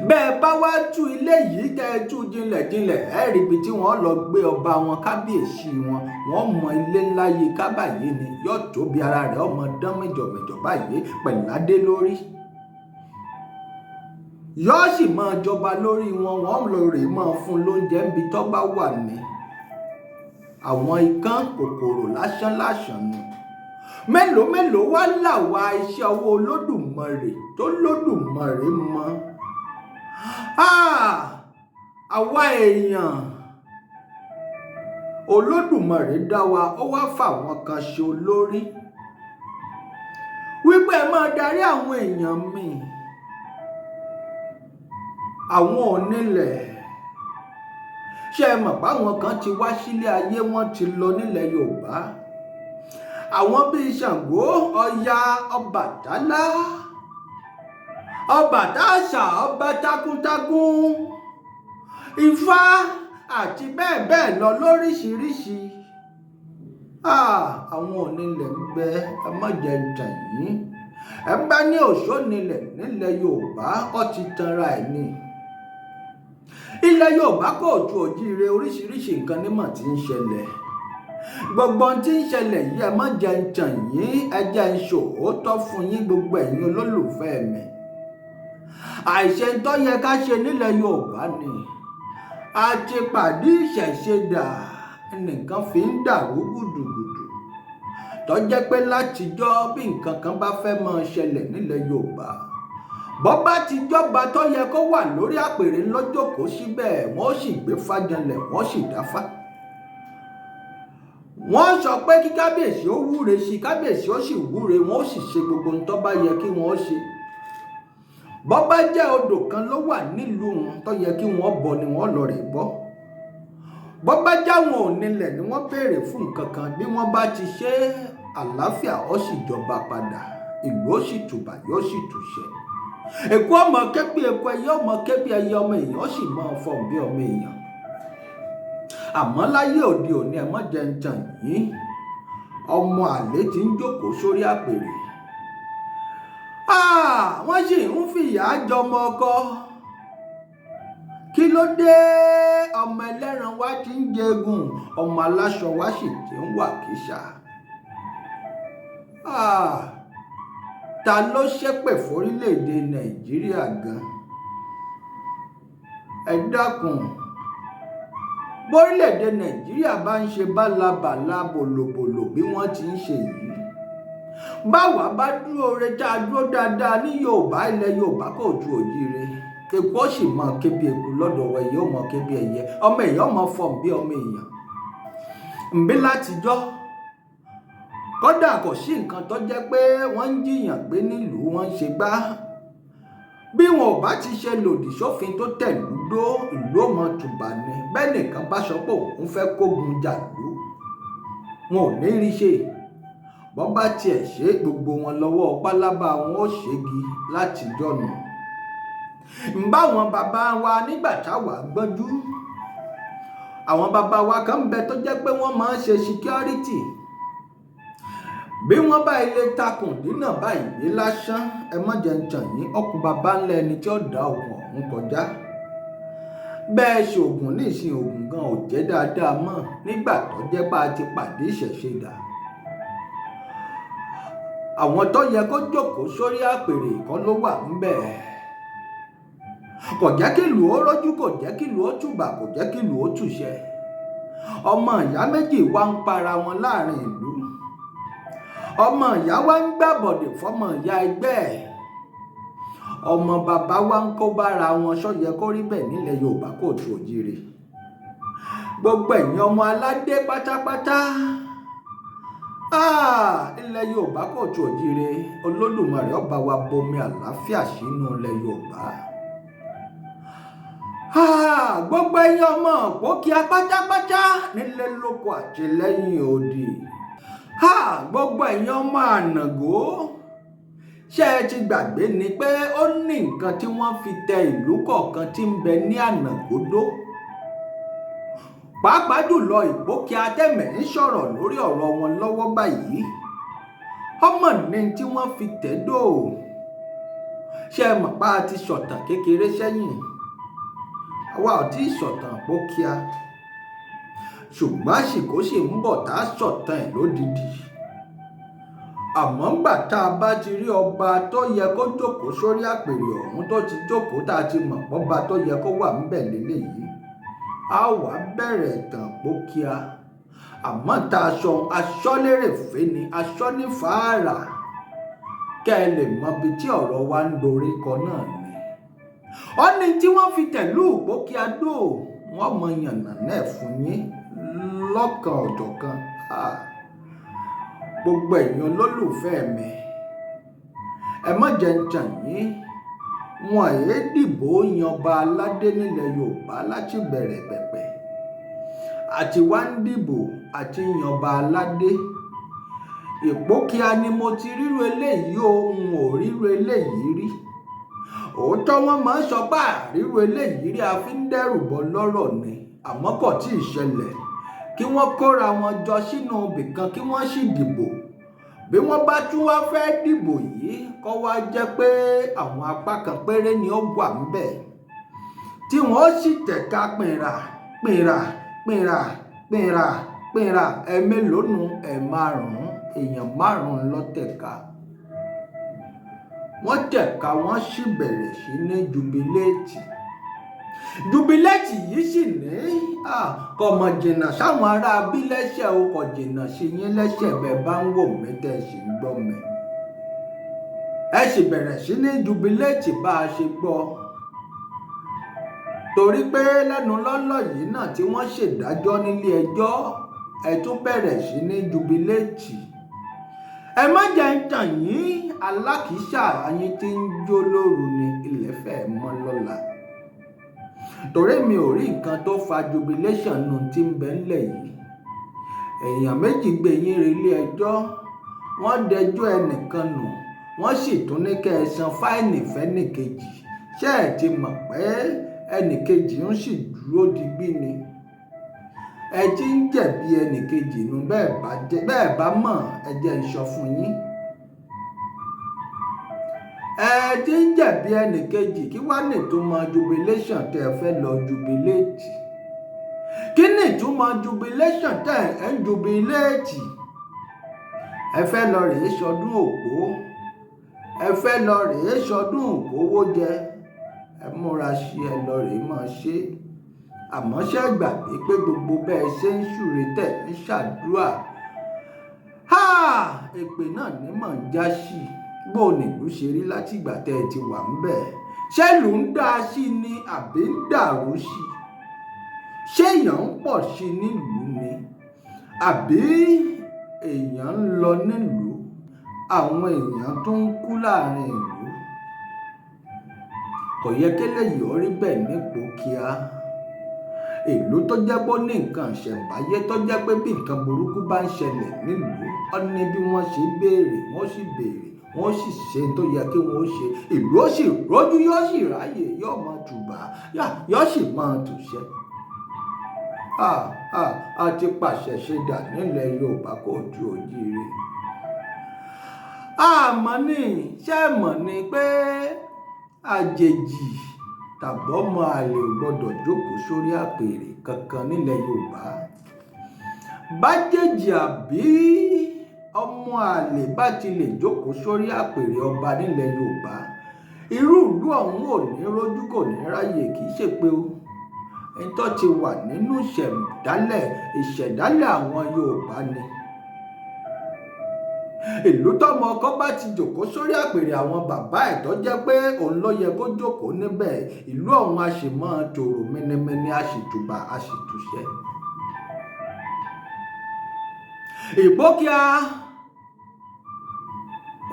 Bẹ́ẹ̀ bá wá tú ilé yìí tẹ́ ẹ tú jinlẹ̀ jinlẹ̀, ẹ rí ibi tí wọ́n lọ gbé ọba wọn, kábíyèsí wọn. Wọ́n mọ ilé ńlá yìí ká báyìí ni, yóò tóbi, ara rẹ̀ ọmọ dán mẹ́jọmẹ́jọ báyìí pẹ̀lú adé lórí. Yóò sì máa jọba lórí wọn, wọ́n lọ rè máa fún lóúnjẹ níbi tó bá wà ní. Àwọn ikán kòkòrò lásán lásán ni. Mélòó mélòó wá làwa iṣẹ́ ọwọ́ Olódùmarè tó lódùmarè mọ́. Àwa èèyàn, Olódùmarè dá wa, ó wá fà wọ́n kan ṣe olórí wípé ẹ máa darí àwọn èèyàn mi, àwọn onílẹ̀. Ṣé ẹ mọ̀ páwọn kan ti wá sílé ayé, wọ́n ti lọ nílẹ̀ Yorùbá? Àwọn bíi Ṣàngó, Ọya, Ọbàtálá, Ọbàtásà, ọba takuntakun, Ifá àti bẹ́ẹ̀ bẹ́ẹ̀ lọ lóríṣiríṣi. Àwọn onílẹ̀ ń bẹ, ẹ má jẹ́ ń tàn yín. Ẹ bá ní òṣó nílẹ̀ nílẹ̀ Yorùbá, ó ti tanra ẹ̀ ni. Ilẹ̀ Yorùbá kò ju òjíire, oríṣiríṣi nǹkan nímọ̀ tí ń ṣẹlẹ̀. Gbogbo ohun tí ń ṣẹlẹ̀ yìí, ẹ má jẹ́ ń tàn yín, ẹ jẹ́ ń ṣòótọ́ fún yín gbogbo ẹ̀yin olólùfẹ́ mi. Àìṣe tó yẹ ká ṣe nílẹ̀ Yorùbá ni a ti pàdé ìṣẹ̀ṣe dà, nìkan fi ń dàrú gùdùgùdù. Tó jẹ́ pé látijọ́ bí nǹkan kan bá fẹ́ máa ṣẹlẹ̀ nílẹ̀ Yorùbá, bọ́ bá ti jọba tó yẹ kó wà lórí àpèrè lọ́jọ́kòó síbẹ̀, wọ́n sì gbé fájanlẹ̀, wọ́n sì dáfá. Wọ́n sọ pé kí kábíyèsí ó wúre sí, kábíyèsí ó sì wúre, wọ́n ó sì ṣe gbogbo ohun tó bá yẹ kí wọ́n ṣe. Bọ́ bá jẹ́ odò kan ló wà nílùú wọn tó yẹ kí wọ́n bọ ni wọ́n lọ rè bọ́. Bọ́ bá jáwọn onílẹ̀ ni wọ́n béèrè fún nǹkan kan, bí wọ́n bá ti ṣe, àlàáfíà ó sì jọba padà, ìlú ó sì tùbà, yóò sì tùṣẹ. Èkó ọmọ kẹ́bí ẹ̀kọ́, ẹyẹ ọmọ kẹ́bí ẹyẹ, ọmọ èèyàn ó sì máa fọ̀n bí ọmọ èèyàn. Àmọ́ láyé òde òní, ẹ má jẹ́ ń tàn yín, ọmọ àlè ti ń jókòó sórí àpèrè. Wọ́n sì ń fìyà jọmọ ọkọ. Kí ló dé? Ọmọ ẹlẹ́ran wa ti ń jẹgùn, ọmọ aláṣọ wa sì ti ń wà kísà. Ta ló ṣépè fórílẹ̀-èdè Nàìjíríà gan? Ẹ dákun, bórílẹ̀-èdè Nàìjíríà bá ń ṣe bálabàla, bòlòbòlò bí wọ́n ti ń ṣe yìí, báwa bá dúró re, tá a dúró dáadáa ní Yorùbá, ilẹ̀ Yorùbá kò ju òjíire, eku ó sì mọ ké bí eku lọ́dọ̀ wa, ẹyẹ ó mọ ké bí ẹyẹ, ọmọ èèyàn mọ fọ̀n bí ọmọ èèyàn. Nbí látijọ́, kódà kò sí nǹkan tó jẹ́ pé wọ́n ń jiyàn gbé nílùú, wọ́n ń ṣe gbá. Bí wọn ò bá ti ṣe lòdì sófin tó tẹ̀lú dó, ìlú ò mọ tùbà ni. Bẹ́ẹ̀ nìkan bá sọ pé òun fẹ́ kógun jàlú, wọn ò ní rí ṣe. Bọ́n bá tiẹ̀ ṣe, gbogbo wọn lọ́wọ́ pálábá wọn ó ṣégi látijọ́ nù. Ń bá wọn bàbá wa nígbà táwa gbọ́njú, àwọn bàbá wa kan ń bẹ tó jẹ́ pé wọ́n máa ń ṣe security. Bí wọ́n bá ilé takùn dínà báyìí lásán, ẹ má jẹ́ ń tàn yín, ọkùn bàbá ńlá ẹni tí ó dá okùn ọ̀hún kọjá. Bẹ́ẹ̀ ṣoògùn nísìn, ògùn gan ò jẹ́ dáadáa mọ́ nígbà tó jẹ́ pé a ti pàdé ìṣẹ̀ṣe dà. Àwọn tó yẹ kó jókòó sórí àpèrè kọ́ ló wà ńbẹ̀. Kò jẹ́ kí ìlú ó rọ́jú, kò jẹ́ kí ìlú ó tùbà, kò jẹ́ kí ìlú ó tùṣẹ́. Ọmọ ìyá méjì wá ń para wọn láàrin ìlú. Ọmọ ìyá wa ń gbàbọ̀dè fọmọ ìyá ẹgbẹ́ ẹ̀. Ọmọ bàbá wa ń kó bára wọn. Ṣó yẹ kó rí bẹ́ẹ̀ nílẹ̀ Yorùbá kóòtù òjíire? Gbogbo ẹ̀yin ọmọ aládé pátápátá, ilẹ̀ Yorùbá kóòtù òjíire, Olódùmarè ó bá wa bomi àlàáfíà sínú ilẹ̀ Yorùbá. Gbogbo ẹ̀yin ọmọ Ìpókíà pátápátá nílé lóko àti lẹ́yìn odi, gbogbo ẹ̀yin ọmọ Ànàgó, ṣé ẹ ti gbàgbé ni pé ó ní nǹkan tí wọ́n fi tẹ ìlú kọ̀ọ̀kan tí ń bẹ ní Ànàgódó, pàápàá jùlọ Ìpókíà tẹ̀mẹ̀ ń sọ̀rọ̀ lórí ọ̀rọ̀ wọn lọ́wọ́ báyìí? Ọmọ ní tí wọ́n fi tẹ̀ dó. Ṣé ẹ mọ̀ pa á ti sọ̀tàn kékeré sẹ́yìn? Àwa ò tí ì sọ̀tàn Ìpókíà, ṣùgbọ́n àsìkò sì ń bọ̀ tá a sọ̀tàn ẹ̀ lódìdí. Àmọ́ ńgbà tá a bá ti rí ọba tó yẹ kó jókòó sórí àpèrè ọ̀hún tó ti jókòó, tá a ti mọ̀ pọ́ba tó yẹ kó wà ńbẹ̀ lélẹ́yìí, a wá bẹ̀rẹ̀ ìtàn Ìpókíà. Àmọ́ tá a sọ aṣọ́lérèfé ni aṣọ́ ní fàárà, kẹ́ ẹ lè mọ ibi tí ọ̀rọ̀ wa ń dorí kọ náà ni. Ó ní tí wọ́n fi tẹ̀lú Ìpókíà dó, wọ́n mọ yànnà náà fún yín lọ́kàn ọ̀jọ̀kan. Gbogbo ẹ̀yin olólùfẹ́ mi, ẹ má jẹ́ ń tàn yín, wọn èé dìbò yan ọba aládé nílẹ̀ Yorùbá láti bẹ̀rẹ̀ pẹ̀pẹ̀. Àti wá ń dìbò àti yan ọba aládé. Ìpókíà ni mo ti ríru eléyìí o, n ò ríru eléyìí rí. Òótọ́, wọn máa ń sọ pé àríru eléyìí rí, a fi ń dẹ́rù bọ́ lọ́rọ̀ ni, àmọ́ kò tí ì ṣẹlẹ̀ kí wọ́n kóra wọn jọ sínú ibìkan kí wọ́n sì dìbò. Bí wọ́n bá tún wá fẹ́ dìbò yìí, kó wá jẹ́ pé àwọn apá kan péré ni ó wà ńbẹ̀ tí wọ́n sì tẹ̀ka pìnrà pìnrà pìnrà pìnrà pìnrà. Ẹ̀mélòó nu? Ẹ̀ márùn-ún, èèyàn márùn-ún ló tẹ̀ka. Wọ́n tẹ̀ka, wọ́n sì bẹ̀rẹ̀ sí ní jubilate. Jubilate yìí sì ní kò mọ̀ jìnnà sáwọn ará abí lẹ́sẹ̀ o, kò jìnnà sí yín lẹ́sẹ̀ bẹ́ẹ̀ bá ń wò mí tẹ́ ẹ sì ń gbọ́ mi. Ẹ sì bẹ̀rẹ̀ sí ní jubilate bá a ṣe gbọ́, torí pé lẹ́nu lọ́lọ́ yìí náà tí wọ́n ṣèdájọ́ nílé ẹjọ́, ẹ tún bẹ̀rẹ̀ sí ní jubilate. Ẹ má jẹ́ ń tàn yín, alákìísà yín tí ń jó lóru ni ilẹ̀ fẹ́ mọ́ lọ́la, torí mi ò rí nǹkan tó fa jubilation nù tí ń bẹ ńlẹ̀ yìí. Èèyàn méjì gbé yín relé ẹjọ́, wọ́n dẹjọ́ ẹnìkan nù, wọ́n sì tún ní kẹ́ ẹ san fine fẹ́nìkejì. Ṣé ẹ ti mọ̀ pé ẹnìkejì ń sì dúró digbí ni? Ẹ ti ń jẹ̀bi ẹnìkejì nu. Bẹ́ẹ̀ bá mọ̀, ẹ jẹ́ ń sọ fún yín, ẹ ti ń jẹ̀bi ẹnìkejì. Kí wá nìtumọ̀ jubilation tẹ́ ẹ fẹ́ lọ jubilate? Kí ni ìtumọ̀ jubilation tẹ́ ẹ ń jubilate? Ẹ fẹ́ lọ rèé sọdún òpó, ẹ fẹ́ lọ rèé sọdún ìkówó jẹ. Ẹ múra sí, ẹ lọ rèé máa ṣe. Àmọ́ ṣé gbàgbé pé gbogbo bẹ́ẹ̀ ṣe ń súre, tẹ̀ ń ṣàdúrà, èpè náà ní mọ̀ ń já sí? Bó nílùú ṣe rí látìgbà tẹ́ ẹ ti wà ń bẹ̀? Ṣé ìlú ń dá sí ni àbí ń dàrú sí? Ṣé èèyàn ń pọ̀ sí nílùú ni àbí èèyàn ń lọ nílùú? Àwọn èèyàn tó ń kú láàrin ìlú, kò yẹ kéléyìí ó rí bẹ́ẹ̀ nípò kíá. Ìlú tó jẹ́ pé ó ní nǹkan ìṣẹ̀ǹbáyé, tó jẹ́ pé bí nǹkan burúkú bá ń ṣẹlẹ̀ nílùú, ó ní bí wọ́n ṣe béèrè, wọ́n sì béèrè, wọ́n sì ṣe tó yẹ kí wọ́n ṣe. Ìlú ó sì rójú, yóò sì ráyè, yóò máa tùbà, yóò sì máa tùṣẹ́. A ti pàṣẹ ṣe dà nílẹ̀ Yorùbá kò ju òjíire. Àmọ́ ní ṣé mọ̀ ni pé àjèjì tàbọ́mọ àlè ò gbọ́dọ̀ jókòó sórí àpèrè kankan nílẹ̀ Yorùbá. Bájèjì àbí ọmọ àlè bá ti lè jókòó sórí àpèrè ọba nílẹ̀ Yorùbá, irú ìlú ọ̀hún ò ní rójú, kò ní ráyè. Kì í ṣe pé o ẹni tó ti wà nínú ìṣẹ̀dálẹ̀ àwọn Yorùbá ni. Ìlú tọmọ ọkọ bá ti jókòó sórí àpèrè àwọn bàbá ẹ̀ tó jẹ́ pé òun ló yẹ kó jókòó níbẹ̀, ìlú ọ̀hún a sì máa tòrò mẹnẹmẹnẹ, a sì tùbà, a sì túṣẹ́. Ìpókíà,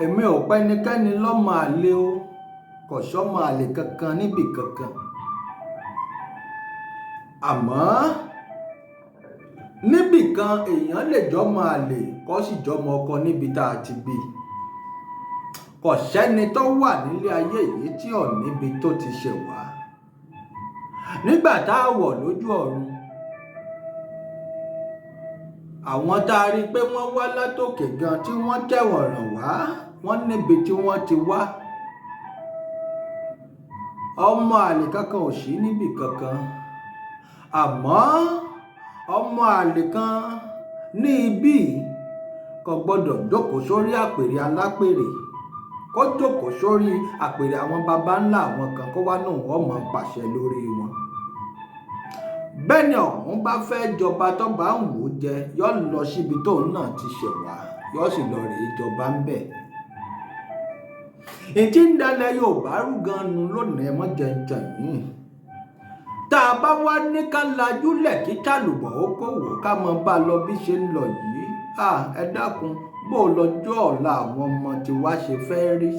èmi ò pẹ́nikẹ́ni lọ́mọ àlè o, kò sọ́mọ àlè kankan níbì kankan. Àmọ́ níbì kan, èèyàn lè jọmọ àlè kó sì jọmọ ọkọ níbi tá a ti bí. Kò sẹ́ni tó wà nílé ayé yìí tí ò níbi tó ti ṣẹ̀ wá. Nígbà tá a wọ̀ lójú ọ̀run, àwọn tá a rí pé wọ́n wá látòkè gan tí wọ́n tẹ̀wọ̀n ràn wá, wọ́n níbi tí wọ́n ti wá. Ọmọ àlè kankan ò sí níbì kankan. Àmọ́ ọmọ àlè kan ní ibí kò gbọ́dọ̀ jókòó sórí àpèrè alápèrè, kó jókòó sórí àpèrè àwọn baba ńlá àwọn kan, kó wá náà wọ́n máa pàṣẹ lórí wọn. Bẹ́ẹ̀ ni ọ̀hún bá fẹ́ jọba tó bá ń wò jẹ, yóò lọ síbi tóun náà ti ṣẹ̀ wá, yóò sì lọ rèé jọba ń bẹ̀. Ìtí ń dalẹ̀ Yorùbá rú gan nu lónìí, ẹ mọ́ jẹ́ ń tàn yín. Tá a bá wá ní ká lajúlẹ̀ kí tàlùbọ̀ ó kó wò, ká mọ bá a lọ bí ṣe ń lọ yìí, ẹ dákun, bó lọ́jọ́ ọ̀la àwọn ọmọ tiwa ṣe fẹ́ rí?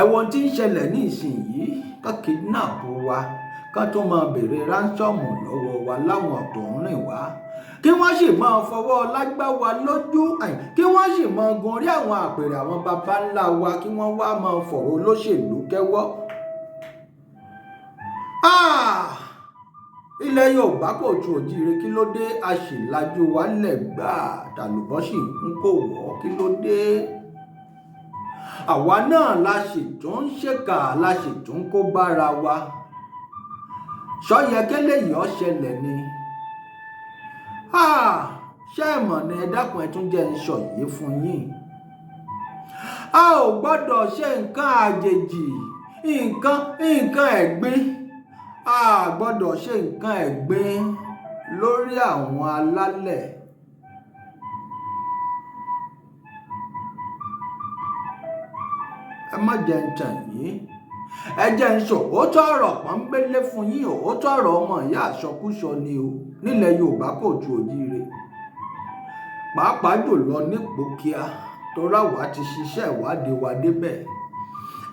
Ẹ̀wọ̀n tí ń ṣẹlẹ̀ ní ìsinyìí, ká kidnap wa, ká tó máa béèrè ransom lọ́wọ́ wa láwọn tó ń rìn wá, kí wọ́n sì máa fọwọ́ lágbá wa lójú, kí wọ́n sì máa gun orí àwọn àpèrè àwọn baba ńlá wa, kí wọ́n wá máa fọ̀rọ̀ olóṣèlú kẹ́wọ́. Ilẹ̀ Yorùbá kò tu òjíire, kí ló dé? A sì lajú wa lẹ̀ gbà, tàlùbọ́ sì ń kò wọ́, kí ló dé? Àwa náà la sì tún ń ṣèkà, la sì tún kó bára wa. Ṣọ́yẹkẹ́lẹ́ yìí ó ṣẹlẹ̀ ni? Ṣé ẹ mọ̀ ni? Ẹ dákun, ẹ tún jẹ́ ń sọ yìí fún yín. A ò gbọ́dọ̀ ṣe nǹkan àjèjì, nǹkan ẹ̀gbin. A gbọ́dọ̀ ṣe nǹkan ẹ̀gbin lórí àwọn alálẹ̀. Ẹ má jẹ́ ń tàn yín, ẹ jẹ́ ń sọ òótọ́ ọ̀rọ̀ pọ́nbélé fún yín. Òótọ́ ọ̀rọ̀ ọmọ ìyá àsọkúsọ ni o. Nílẹ̀ Yorùbá kò tu òjíire, pàápàá jùlọ nípò kíá, torá wa ti ṣiṣẹ́ ìwádìí wa débẹ̀,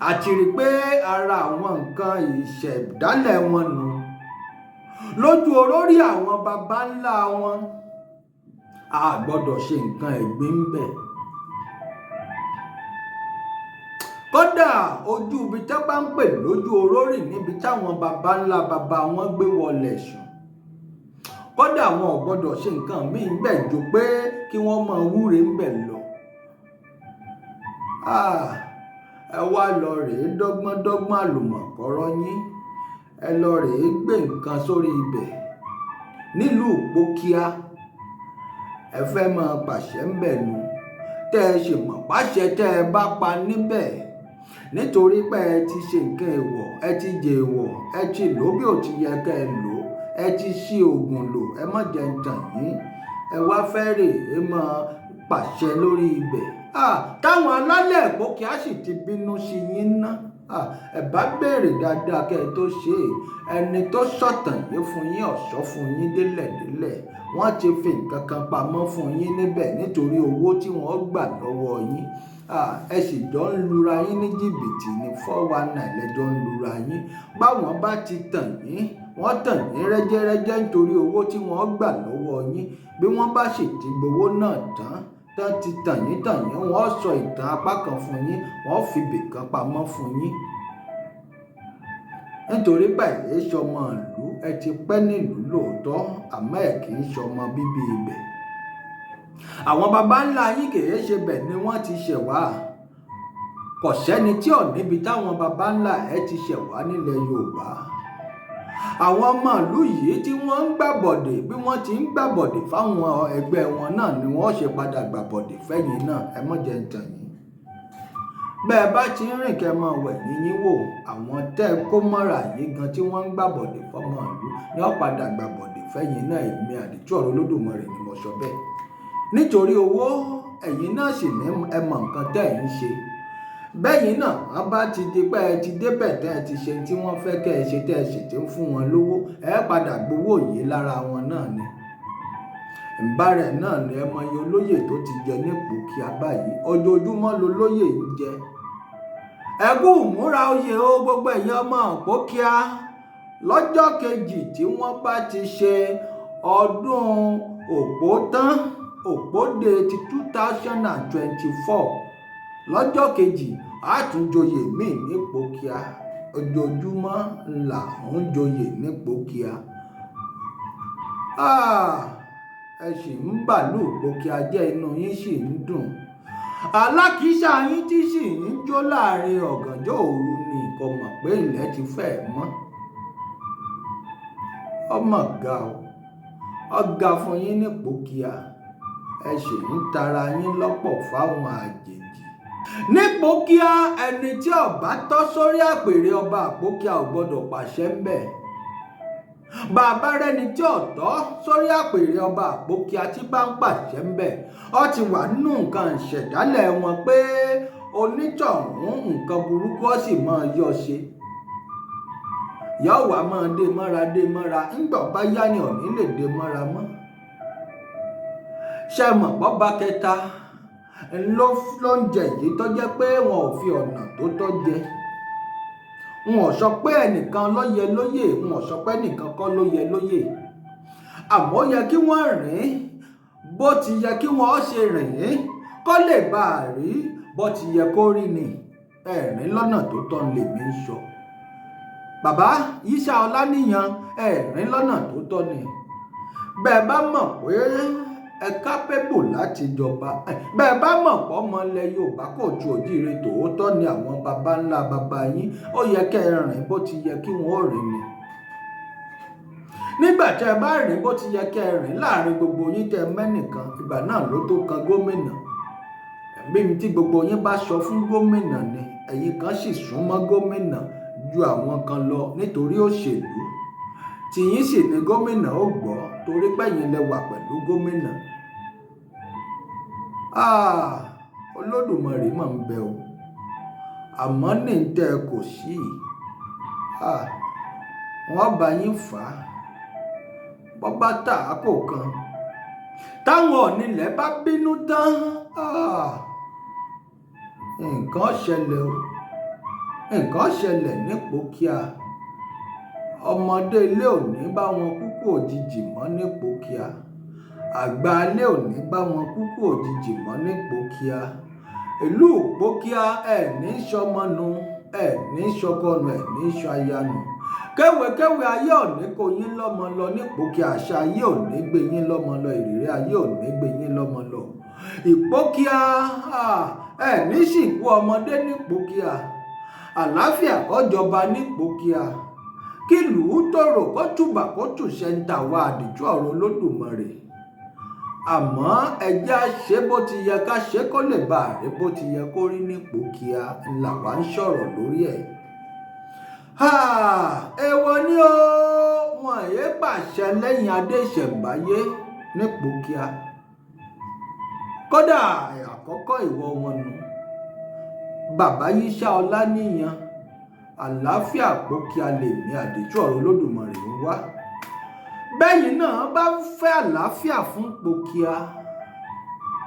àti rí pé ara àwọn nǹkan ìṣẹ̀dálẹ̀ wọn nù lójú olórí àwọn baba ńlá wọn. A gbọ́dọ̀ ṣe nǹkan ẹ̀gbin ń bẹ̀. Kódà ojú ibi tá bá ń pè lójú orórì níbi táwọn baba ńlá baba wọn gbé wọlé sùn, Kódà wọn ò gbọ́dọ̀ ṣe nǹkan míì ń bẹ̀ ju pé kí wọ́n máa wúre ń bẹ̀ lọ. Ẹ wá lọ rèé dọ́gbọ́n dọ́gbọ́n àlùmọ̀kọ́rọ́ yín, ẹ lọ rèé gbé nǹkan sórí ibẹ̀ nílùú Ìpókíà. Ẹ fẹ́ máa pàṣẹ ń bẹ̀ nu, tẹ́ ẹ ṣe mọ̀ pàṣẹ tẹ́ ẹ bá pa níbẹ̀, nítorí pé ẹ ti ṣe nǹkan èèwọ̀, ẹ ti jẹ èèwọ̀, ẹ ti lò bí ò ti yẹ kẹ́ ẹ lò, ẹ ti ṣí oògùn lò, ẹ má jẹ́ ń tàn yín. Ẹ wá fẹ́ rè é máa pàṣẹ lórí ibẹ̀. Táwọn alálẹ̀ Ìpókíà sì ti bínú sí yín ná. Ẹ bá béèrè dáadáa kẹ́ ẹ tó ṣe é. Ẹni tó sọ̀tàn yìí fún yín ọ̀ṣọ́ fún yín délẹ̀délẹ̀. Wọ́n ti fi nǹkan kan pamọ́ fún yín níbẹ̀ nítorí owó tí wọ́n gbà lọ́wọ́ yín. Ẹ sì jọ ń lura yín ní jìbìtì ní 419 lẹ́jọ́ ń lura yín. Báwọn bá ti tàn yín, wọ́n tàn yín rẹ́jẹ́rẹ́jẹ́ nítorí owó tí wọ́n gbà lọ́wọ́ yín. Bí wọ́n bá sì ti gbowó náà tán, tán ti tàn yín tàn yín, wọ́n sọ ìtàn apá kan fún yín, wọ́n fi ibìkan pamọ́ fún yín. Nítorí báyìí ṣọmọ ìlú, ẹ ti pẹ́ nílùú lóòótọ́, àmọ́ ẹ kì í ṣọmọ bíbí ibẹ̀. Àwọn baba ńlá yín kì í ṣe bẹ̀ ni wọ́n ti ṣẹ̀ wá. Kò sẹ́ni tí ò níbi táwọn baba ńlá ẹ ti ṣẹ̀ wá nílẹ̀ Yorùbá. Àwọn ọmọ ìlú yìí tí wọ́n ń gbàbọ̀dè, bí wọ́n ti ń gbàbọ̀dè fáwọn ẹgbẹ́ wọn náà ni wọ́n ṣe padà gbàbọ̀dè fẹ́yìn náà. Ẹ má jẹ́ ń tàn yín. Bẹ́ẹ̀ bá ti ń rìn kẹ́ mọ́ wẹ̀ yín wò, àwọn tẹ́ kó mọ́ra yín gan tí wọ́n ń gbàbọ̀dè fọ́mọ ìlú ni wọ́n padà gbàbọ̀dè fẹ́yìn náà. Èmi Àdìtú ọ̀rọ̀ Olódùmarè ni mo sọ bẹ́ẹ̀. Nítorí owó, ẹ̀yin náà sì ní ẹ mọ̀ nǹkan tẹ́ ẹ̀ ń ṣe. Bẹ́yìn náà wọ́n bá ti di pé ẹ ti débẹ̀ tẹ́ ẹ ti ṣe tí wọ́n fẹ́ kẹ́ ẹ ṣe tẹ́ ẹ sì ti ń fún wọn lówó, ẹ padà gbowó yìí lára wọn náà ni. Ǹbá rẹ̀ náà ni ẹ mọ iye olóyè tó ti jẹ ní Ìpókíà báyìí. Ojoojúmọ́ lolóyè ń jẹ. Ẹ kú ìmúra oyè o, gbogbo ẹ̀yin ọmọ Ìpókíà. Lọ́jọ́ kejì tí wọ́n bá ti ṣe ọdún Òpó tán, Òpódé ti 2024, lọ́jọ́ kejì a tún joyè míì ní Ìpókíà. Ojoojúmọ́ là ń joyè ní Ìpókíà. Ẹ sì ń bàlú Ìpókíà jẹ́, inú yín sì ń dùn. Alákìísà yín tí sì ń jó láàrin ọ̀gànjọ́ òru ni kò mọ̀ pé ilẹ̀ ti fẹ́ mọ́. Ọmọ ga o, ọ̀gá fún yín ní Ìpókíà. Ẹ sì ń tara yín lọ́pọ̀ fáwọn àjèjì. Ní Ìpókíà, ẹni tí ó bá tọ́ sórí àpèrè ọba Ìpókíà ò gbọdọ̀ pàṣẹ ń bẹ̀. Bàbá rẹni tí ò tọ́ sórí àpèrè ọba Ìpókíà tí bá ń pàṣẹ ń bẹ̀, ó ti wà nínú nǹkan ìṣẹ̀dálẹ̀ wọn pé onítọ̀hún nǹkan burúkú ó sì máa yọ ṣe. Yóò wá máa dé mọ́ra dé mọ́ra, ńgbà bá yá ni òní lè dé mọ́ra mọ́. Ṣé mọ̀ bọ́ba kẹta ló ń jẹ yìí tó jẹ́ pé wọn ò fi ọ̀nà tó tọ́ jẹ. Wọn ò sọ pé ẹnìkan ló yẹ lóyè, wọn ò sọ pé ẹnìkan kọ́ ló yẹ lóyè. Àmọ́ ó yẹ kí wọ́n rìn bó ti yẹ kí wọ́n ṣe rìn kó lè bá a rí bó ti yẹ kó rí ni. Ẹ̀rín lọ́nà tó tọ́ lèmi ń sọ. Bàbá Yíṣà Ọláníyan, ẹ̀rín lọ́nà tó tọ́ ni. Bẹ́ẹ̀ bá mọ̀ pé ẹ kápébù láti jọba, bẹ́ẹ̀ bá mọ̀ pé ọmọ ilẹ̀ Yorùbá kò ju òjíire tòótọ́ ni àwọn baba ńlá baba yín, ó yẹ kẹ́ ẹ rìn bó ti yẹ kí wọ́n ó rìn ni. Nígbà tí ẹ bá rìn bó ti yẹ kẹ́ ẹ rìn láàrin gbogbo yín tẹ́ mẹ́nìkan, ìgbà náà ló tó kan gómìnà. Bí mi tí gbogbo yín bá sọ fún gómìnà ni, ẹ̀yin kan sì súnmọ́ gómìnà ju àwọn kan lọ nítorí òṣèlú. Tìyín sì ni gómìnà ó gbọ́ torí pé ẹ̀yin lẹ wà pẹ̀lú gómìnà. Olódùmarè máa ń bẹ o. Àmọ́ ní tẹ́ ẹ kò sí. Wọ́n bá yín fà á. Bọ́ bá tà á kò kan. Táwọn onílẹ̀ bá bínú tán. Nǹkan ṣẹlẹ̀ o. Nǹkan ṣẹlẹ̀ ní Ìpókíà. Ọmọdé ilé ò ní bá wọn kúkú òjijì mọ́ ní Ìpókíà. Àgbà ilé ò ní bá wọn kúkú òjijì mọ́ ní Ìpókíà. Ìlú Ìpókíà ẹ̀ ní sọmọ nu, ẹ̀ ní sọkọ nu, ẹ̀ ní sọ aya nu. Kéwékéwé ayé òní kò yín lọ́mọ lọ nípòkíà, àṣà ayé òní gbé yín lọ́mọ lọ, ìrírí ayé òní gbé yín lọ́mọ lọ. Ìpókíà, ẹ ní sìnkú ọmọdé nípòkíà, àlàáfíà kọjọba nípòkíà, kílùú tòrò kó tùbà kó tùṣẹ́ ń tà wá àdìjú ọ̀rọ̀ Olódùmarè. Àmọ́ ẹjẹ́ á ṣe bó ti yẹ ká ṣe kó lè bá a rí bó ti yẹ kó rí nípòkíà ńlá wa ń sọ̀rọ̀ lórí ẹ̀. Èèwọ̀ ni ó, wọn èé pàṣẹ lẹ́yìn adé ìṣẹ̀ǹbáyé nípòkíà. Kódà àkọ́kọ́ ìwọ wọn nù. Bàbá Yíṣà Ọláníyan, àlàáfíà Pókíà lèmi àdìjú ọ̀rọ̀ Olódùmarè ń wá. Bẹ́yìn náà bá ń fẹ́ àlàáfíà fún Pókíà,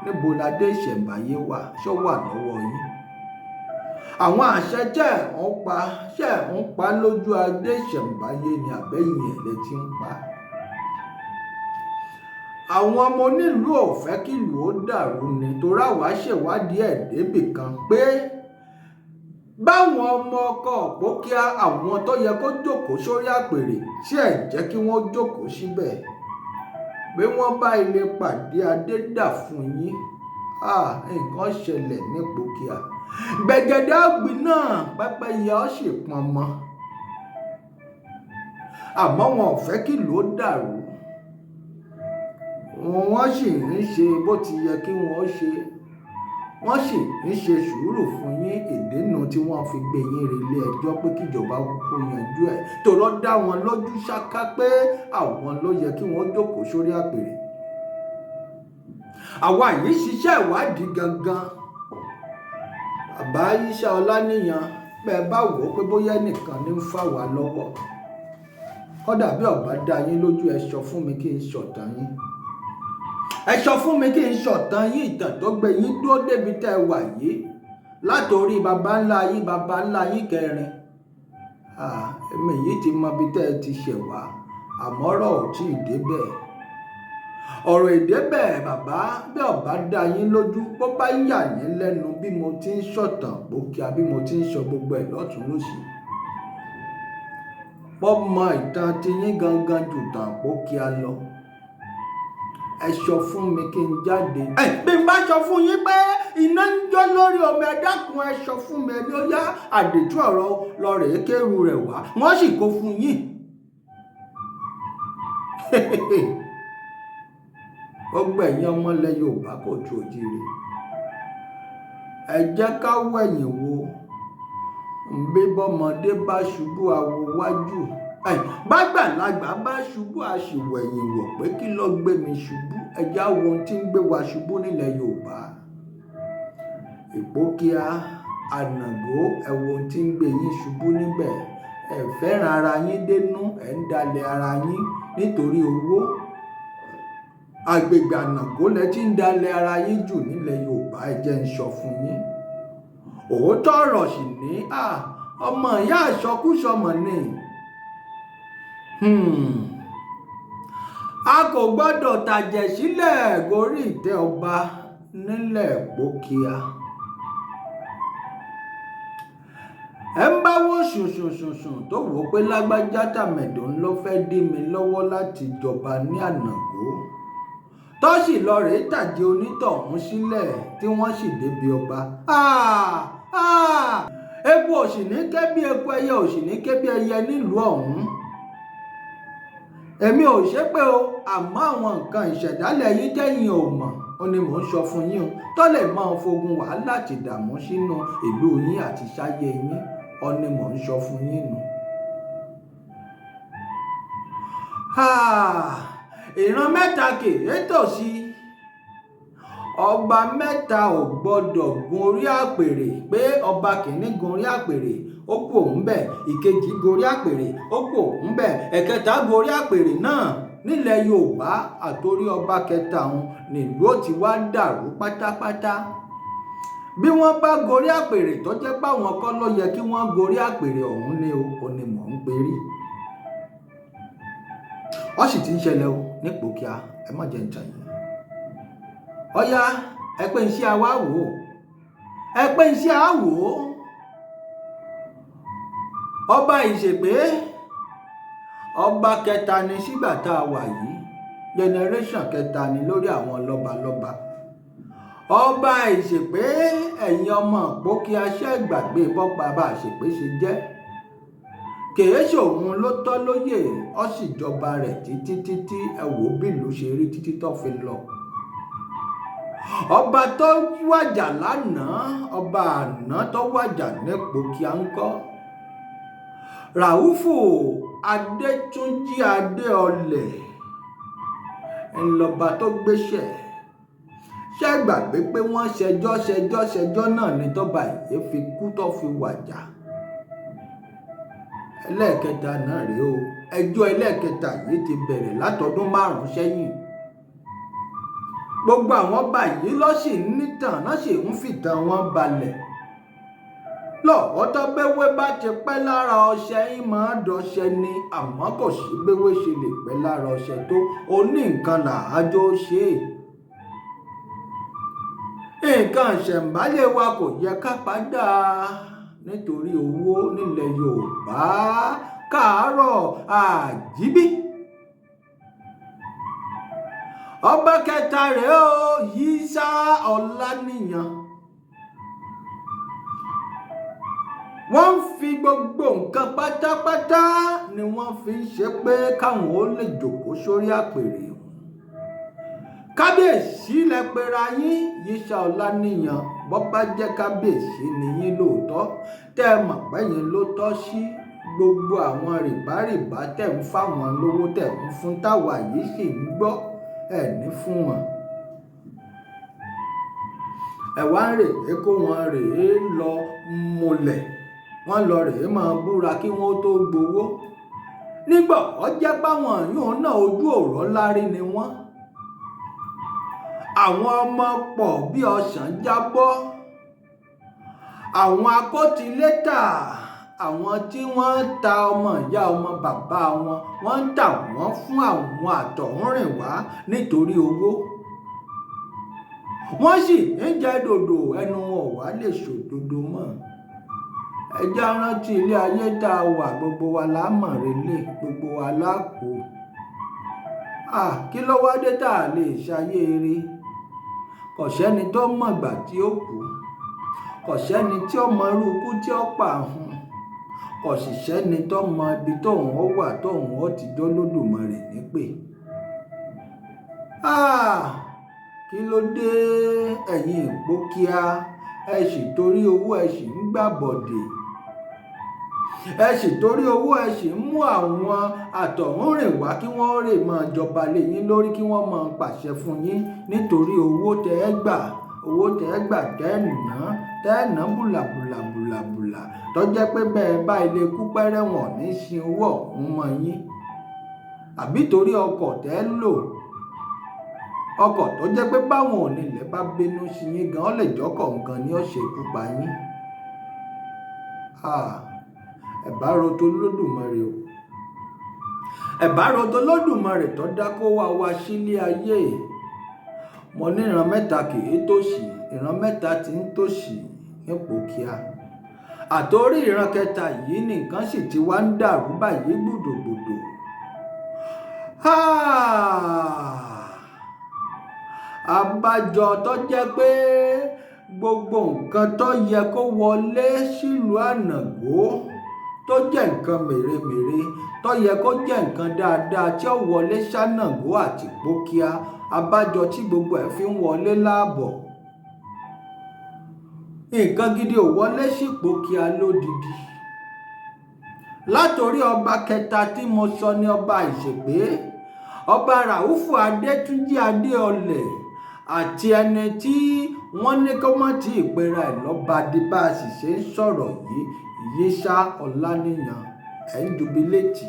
níbo ladé ìṣẹ̀ǹbáyé wà? Ṣó wà lọ́wọ́ yín? Àwọn àṣẹ tẹ́ ẹ̀ ń pa, ṣẹ́ ẹ̀ ń pa lójú adé ìṣẹ̀ǹbáyé ni àbẹ́yìn ẹ̀ lẹ ti ń pa? Àwọn ọmọ onílùú ò fẹ́ kí ìlú ó dàrú ni, torí àwa ṣèwádìí ẹ̀ débì kan pé báwọn ọmọ ọkọ Pókíà, àwọn tó yẹ kó jókòó sórí àpèrè tí ẹ̀ jẹ́ kí wọ́n jókòó síbẹ̀, bí wọ́n bá ilé pàdé adé dà fún yín, nǹkan ṣẹlẹ̀ ní Pókíà. Gbẹ̀gẹ̀dẹ̀ ọ̀gbìn náà pẹ́pẹ́yẹ ó sì pọn mọ́. Àmọ́ wọn ò fẹ́ kí ìlú ó dàrú. Wọ́n sì ń ṣe bó ti yẹ kí wọ́n ṣe. Wọ́n sì ń ṣe sùúrù fún yín, ìdènà tí wọ́n fi gbé yín re ilé ẹjọ́ pé kíjọba kúkú yanjú ẹ̀. Tòró dá wọn lójú ṣáká pé àwọn ló yẹ kí wọ́n jókòó sórí àpèrè. Àwa yìí ṣiṣẹ́ ìwádìí gangan. Bàbá Yíṣà Ọláníyan, bẹ́ẹ̀ bá wò ó pé bóyá ẹnìkan ní ń fà wá lọ́wọ́. Kódà bí ọ̀bá dá yín lójú, ẹ sọ fún mi kí n sọ̀tàn yín. Ẹ sọ fún mi kí n sọ̀tàn yín, ìtàn tó gbé yín dúró débi tẹ́ ẹ wà yìí látòrí baba ńlá yín, baba ńlá yín kẹrin. Èmi yìí ti mọ ibi tẹ́ ẹ ti ṣẹ̀ wá, àmọ́ ọ̀rọ̀ ò tí ì débẹ̀. Ọ̀rọ̀ ìdébẹ̀ bàbá, bí ọ̀bá dá yín lójú, bó bá yà yín lẹ́nu bí mo ti ń sọ̀tàn Pókíà, bí mo ti ń sọ gbogbo ẹ̀ lọ́tùn lósì. Bọ́ mọ ìtàn ti yín gangan jù tàn Pókíà lọ. Ẹ sọ fún mi kí n jáde. Bí n bá sọ fún yín pé iná ń jó lórí omi, ẹ dákun ẹ sọ fún mi, ẹni ó yá àdìtú ọ̀rọ̀ lọ rèé kéru rẹ̀ wá, wọ́n sì kó fún yín. Gbogbo ẹ̀yin ọmọ ilẹ̀ Yorùbá kò ju òjìrì. Ẹ jẹ́ ká wẹ̀yìn wo, bí bọ́mọdé bá ṣubú awo wájú. Bágbàlagbà bá ṣubú a sì wẹ̀yìn wò pé kí ló gbé mi ṣubú. Ẹ jẹ́ á wo ohun tí ń gbé wa ṣubú nílẹ̀ Yorùbá. Ìpókíà, Ànàgó, ẹ wo ohun tí ń gbé yín ṣubú níbẹ̀. Ẹ fẹ́ràn ara yín dénú, ẹ ń dalẹ̀ ara yín nítorí owó. Agbègbè Ànàgó lẹ ti ń dalẹ̀ ara yín jù nílẹ̀ Yorùbá, ẹ jẹ́ ń sọ fún yín. Òótọ́ ọ̀rọ̀ sì ní, ọmọ ìyá àsọkúsọ mọ̀ ni. A kò gbọ́dọ̀ tàjẹ̀ sílẹ̀ gorí ìtẹ́ ọba nílẹ̀ Pókíà. Ẹ ń bá wò sùnsùnsùnsùn tó wò pé lágbájá tàmẹ̀dò ló fẹ́ dí mi lọ́wọ́ láti jọba ní Ànàgó. Tó sì lọ rèé tàjẹ̀ onítọ̀hún sílẹ̀ tí wọ́n sì débi ọba. Eku ò sì ní ké bí eku, ẹyẹ ò sì ní ké bí ẹyẹ nílùú ọ̀hún. Èmi ò ṣépè o, àmọ́ àwọn nǹkan ìṣẹ̀dálẹ̀ yín tẹ́yin ò mọ̀, ó ní mò ń sọ fún yín o, tó lè máa fogun wàhálà àti ìdààmú sínú ìlú yín àti sáyé yín, ó ní mò ń sọ fún yín nù. Ìran mẹ́ta kì í tòsí. Ọba mẹ́ta ò gbọ́dọ̀ gun orí àpèrè, pé ọba kìíní gun orí àpèrè, ó kú òun bẹ́ẹ̀, ìkejì gun orí àpèrè, ó kú òun bẹ́ẹ̀, ẹ̀kẹta gun orí àpèrè náà. Nílẹ̀ Yorùbá àtorí ọba kẹta òun nílùú ó ti wá dàrú pátápátá. Bí wọ́n bá gorí àpèrè tó jẹ́ pé àwọn kọ́ ló yẹ kí wọ́n gorí àpèrè ọ̀hún ni o, ó ní mò ń perí. Ó sì ti ń ṣẹlẹ̀ o ní Pókíà, ẹ má jẹ́ ń tàn yín. Ọ̀yá, ẹ pé iṣẹ́ àwa wò ó. Ẹ pé iṣẹ́ á wò ó. Ọba Ìṣègbè, Ọba kẹta ni sígbà tá a wà yìí, generation kẹta ni lórí àwọn lọ́balọ́ba. Ọba Ìṣèpé, ẹ̀yin ọmọ Ìpókíà, ṣẹ́ gbàgbé bọ́pa bá Ìṣèpé ṣe jẹ́? Kèé ṣòun ló tọ́ lóyè, ó sì jọba rẹ̀ títí títí. Ẹ wò bílùú ṣe rí títí tó fi lọ. Ọba tó wàjà lánàá, ọba àná tó wàjà nípòkíà ńkọ́? Ràúfù Adétúnjì Adéọlẹ̀ ńlọba tó gbéṣẹ̀. Ṣé gbàgbé pé wọ́n ṣẹjọ́ ṣẹjọ́ ṣẹjọ́ náà ní tọ́ba yìí fi kú tó fi wàjà? Ẹlẹ́ẹ̀kẹta náà rèé o. Ẹjọ́ ẹlẹ́ẹ̀kẹta yìí ti bẹ̀rẹ̀ látọdún 5 sẹ́yìn. Gbogbo àwọn ọba yìí ló sì ń nítàn náà, sì ń fìtàn wọn balẹ̀. Lọ́wọ́ tó béwé bá ti pẹ́ lára ọṣẹ, yín máa dọṣẹ ni. Àmọ́ kò sí béwé ṣe lè pẹ́ lára ọṣẹ tó, oní nǹkan làájọ ṣe é. Nǹkan ìṣẹ̀ǹbáyé wa kò yẹ ká padà nítorí owó nílẹ̀ Yorùbá. Káàárọ̀ àjíbí. Ọba kẹta rèé o, Yísà Ọláníyan. Wọ́n ń fi gbogbo nǹkan pátápátá ni wọ́n fi ń ṣe pé káwọn ó lè jòkó sórí àpèrè. Kábíyèsí lẹ pera yín, Yísà Ọláníyan. Bọ́ bá jẹ́ kábíyèsí ni yín lóòótọ́, tẹ́ ẹ mọ̀ pẹ́yìn ló tọ́ sí, gbogbo àwọn rìbárìbá tẹ̀ ń fáwọn lówó tẹ̀ ń fún táwa yìí sì ń gbọ́, ẹ̀ ní fún wọn. Ẹ wá ń rèé kó wọn rèé lọ múlẹ̀, wọ́n lọ rèé máa búra kí wọ́n tó gbowó. Nígbà ó jẹ́ páwọn yóò náà ojú ọ̀rọ̀ lárí ni wọ́n. Àwọn ọmọ pọ̀ bí ọsàn jábọ́. Àwọn akótilétà, àwọn tí wọ́n ń ta ọmọ ìyá ọmọ bàbá wọn, wọ́n ń tà wọ́n fún àwọn àtọ̀húnrìnwá nítorí owó. Wọ́n sì ń jẹ dòdò, ẹnu wọn ò wá lè ṣòdodo mọ́. Ẹ jẹ́ á rántí ilé ayé tá a wà, gbogbo wa la mọ̀ relé, gbogbo wa la kú. Kí ló wá dé tá a lè ṣayé eré? Kò sẹ́ni tó mọ̀gbà tí ó kú, kò sẹ́ni tí ó mọ irú ikú tí ó pa òun, kò sì sẹ́ni tó mọ ibi tóun ó wà tóun ó ti jólódùmarè nípè. Kí ló dé ẹ̀yin Ìpókíà? Ẹ sì torí owó ẹ sì ń gbàbọ̀dè. Ẹ sì torí owó ẹ sì ń mú àwọn àtọ̀húnrìnwá kí wọ́n rè máa jọba lé yín lórí, kí wọ́n máa pàṣẹ fún yín nítorí owó tẹ́ ẹ gbà, owó tẹ́ ẹ gbà tẹ́ ẹ ná, tẹ́ ẹ ná bùlàbùlà bùlàbùlà tó jẹ́ pé bẹ́ẹ̀ bá ilé kú pẹ́rẹ́ wọn ní sin owó ọ̀hún mọ́ yín. Àbí torí ọkọ̀ tẹ́ ẹ lò, ọkọ̀ tó jẹ́ pé báwọn onílẹ̀ bá bínú sí yín gan, ó lè jọ́kọ̀ nǹkan ní ó ṣe ikú pa yín. Ẹ bá ro tó Olódùmarè o. Ẹ bá ro tó Olódùmarè tó dá kó wá wá sílé ayé. Mo ní ìran mẹ́ta kì í tòṣì, ìran mẹ́ta tí ń tòṣì nípòkíà. Àtorí ìran kẹta yìí ni nǹkan sì ti wá ń dàrú báyìí gbùdùgbùdù. Àbájọ tó jẹ́ pé gbogbo nǹkan tó yẹ kó wọlé sílùú Ànàgó tó jẹ́ nǹkan mèremère, tó yẹ kó jẹ́ nǹkan dáadáa tí ó wọlé sánàgó àti Ìpókíà, àbájọ tí gbogbo ẹ̀ fi ń wọlé láàbọ̀. Nǹkan gidi ò wọlé sí Ìpókíà lódidi. Látorí ọba kẹta tí mo sọ ní ọba Ìṣèpé, ọba Ràúfù Adétúnjì Adéọlẹ̀ àti ẹni tí wọ́n ní kó má tí ì pera ẹ̀ lọ́ba di bá a sì ṣe ń sọ̀rọ̀ yìí, Yísà Ọláníyan, ẹ̀ ń jubiléètì.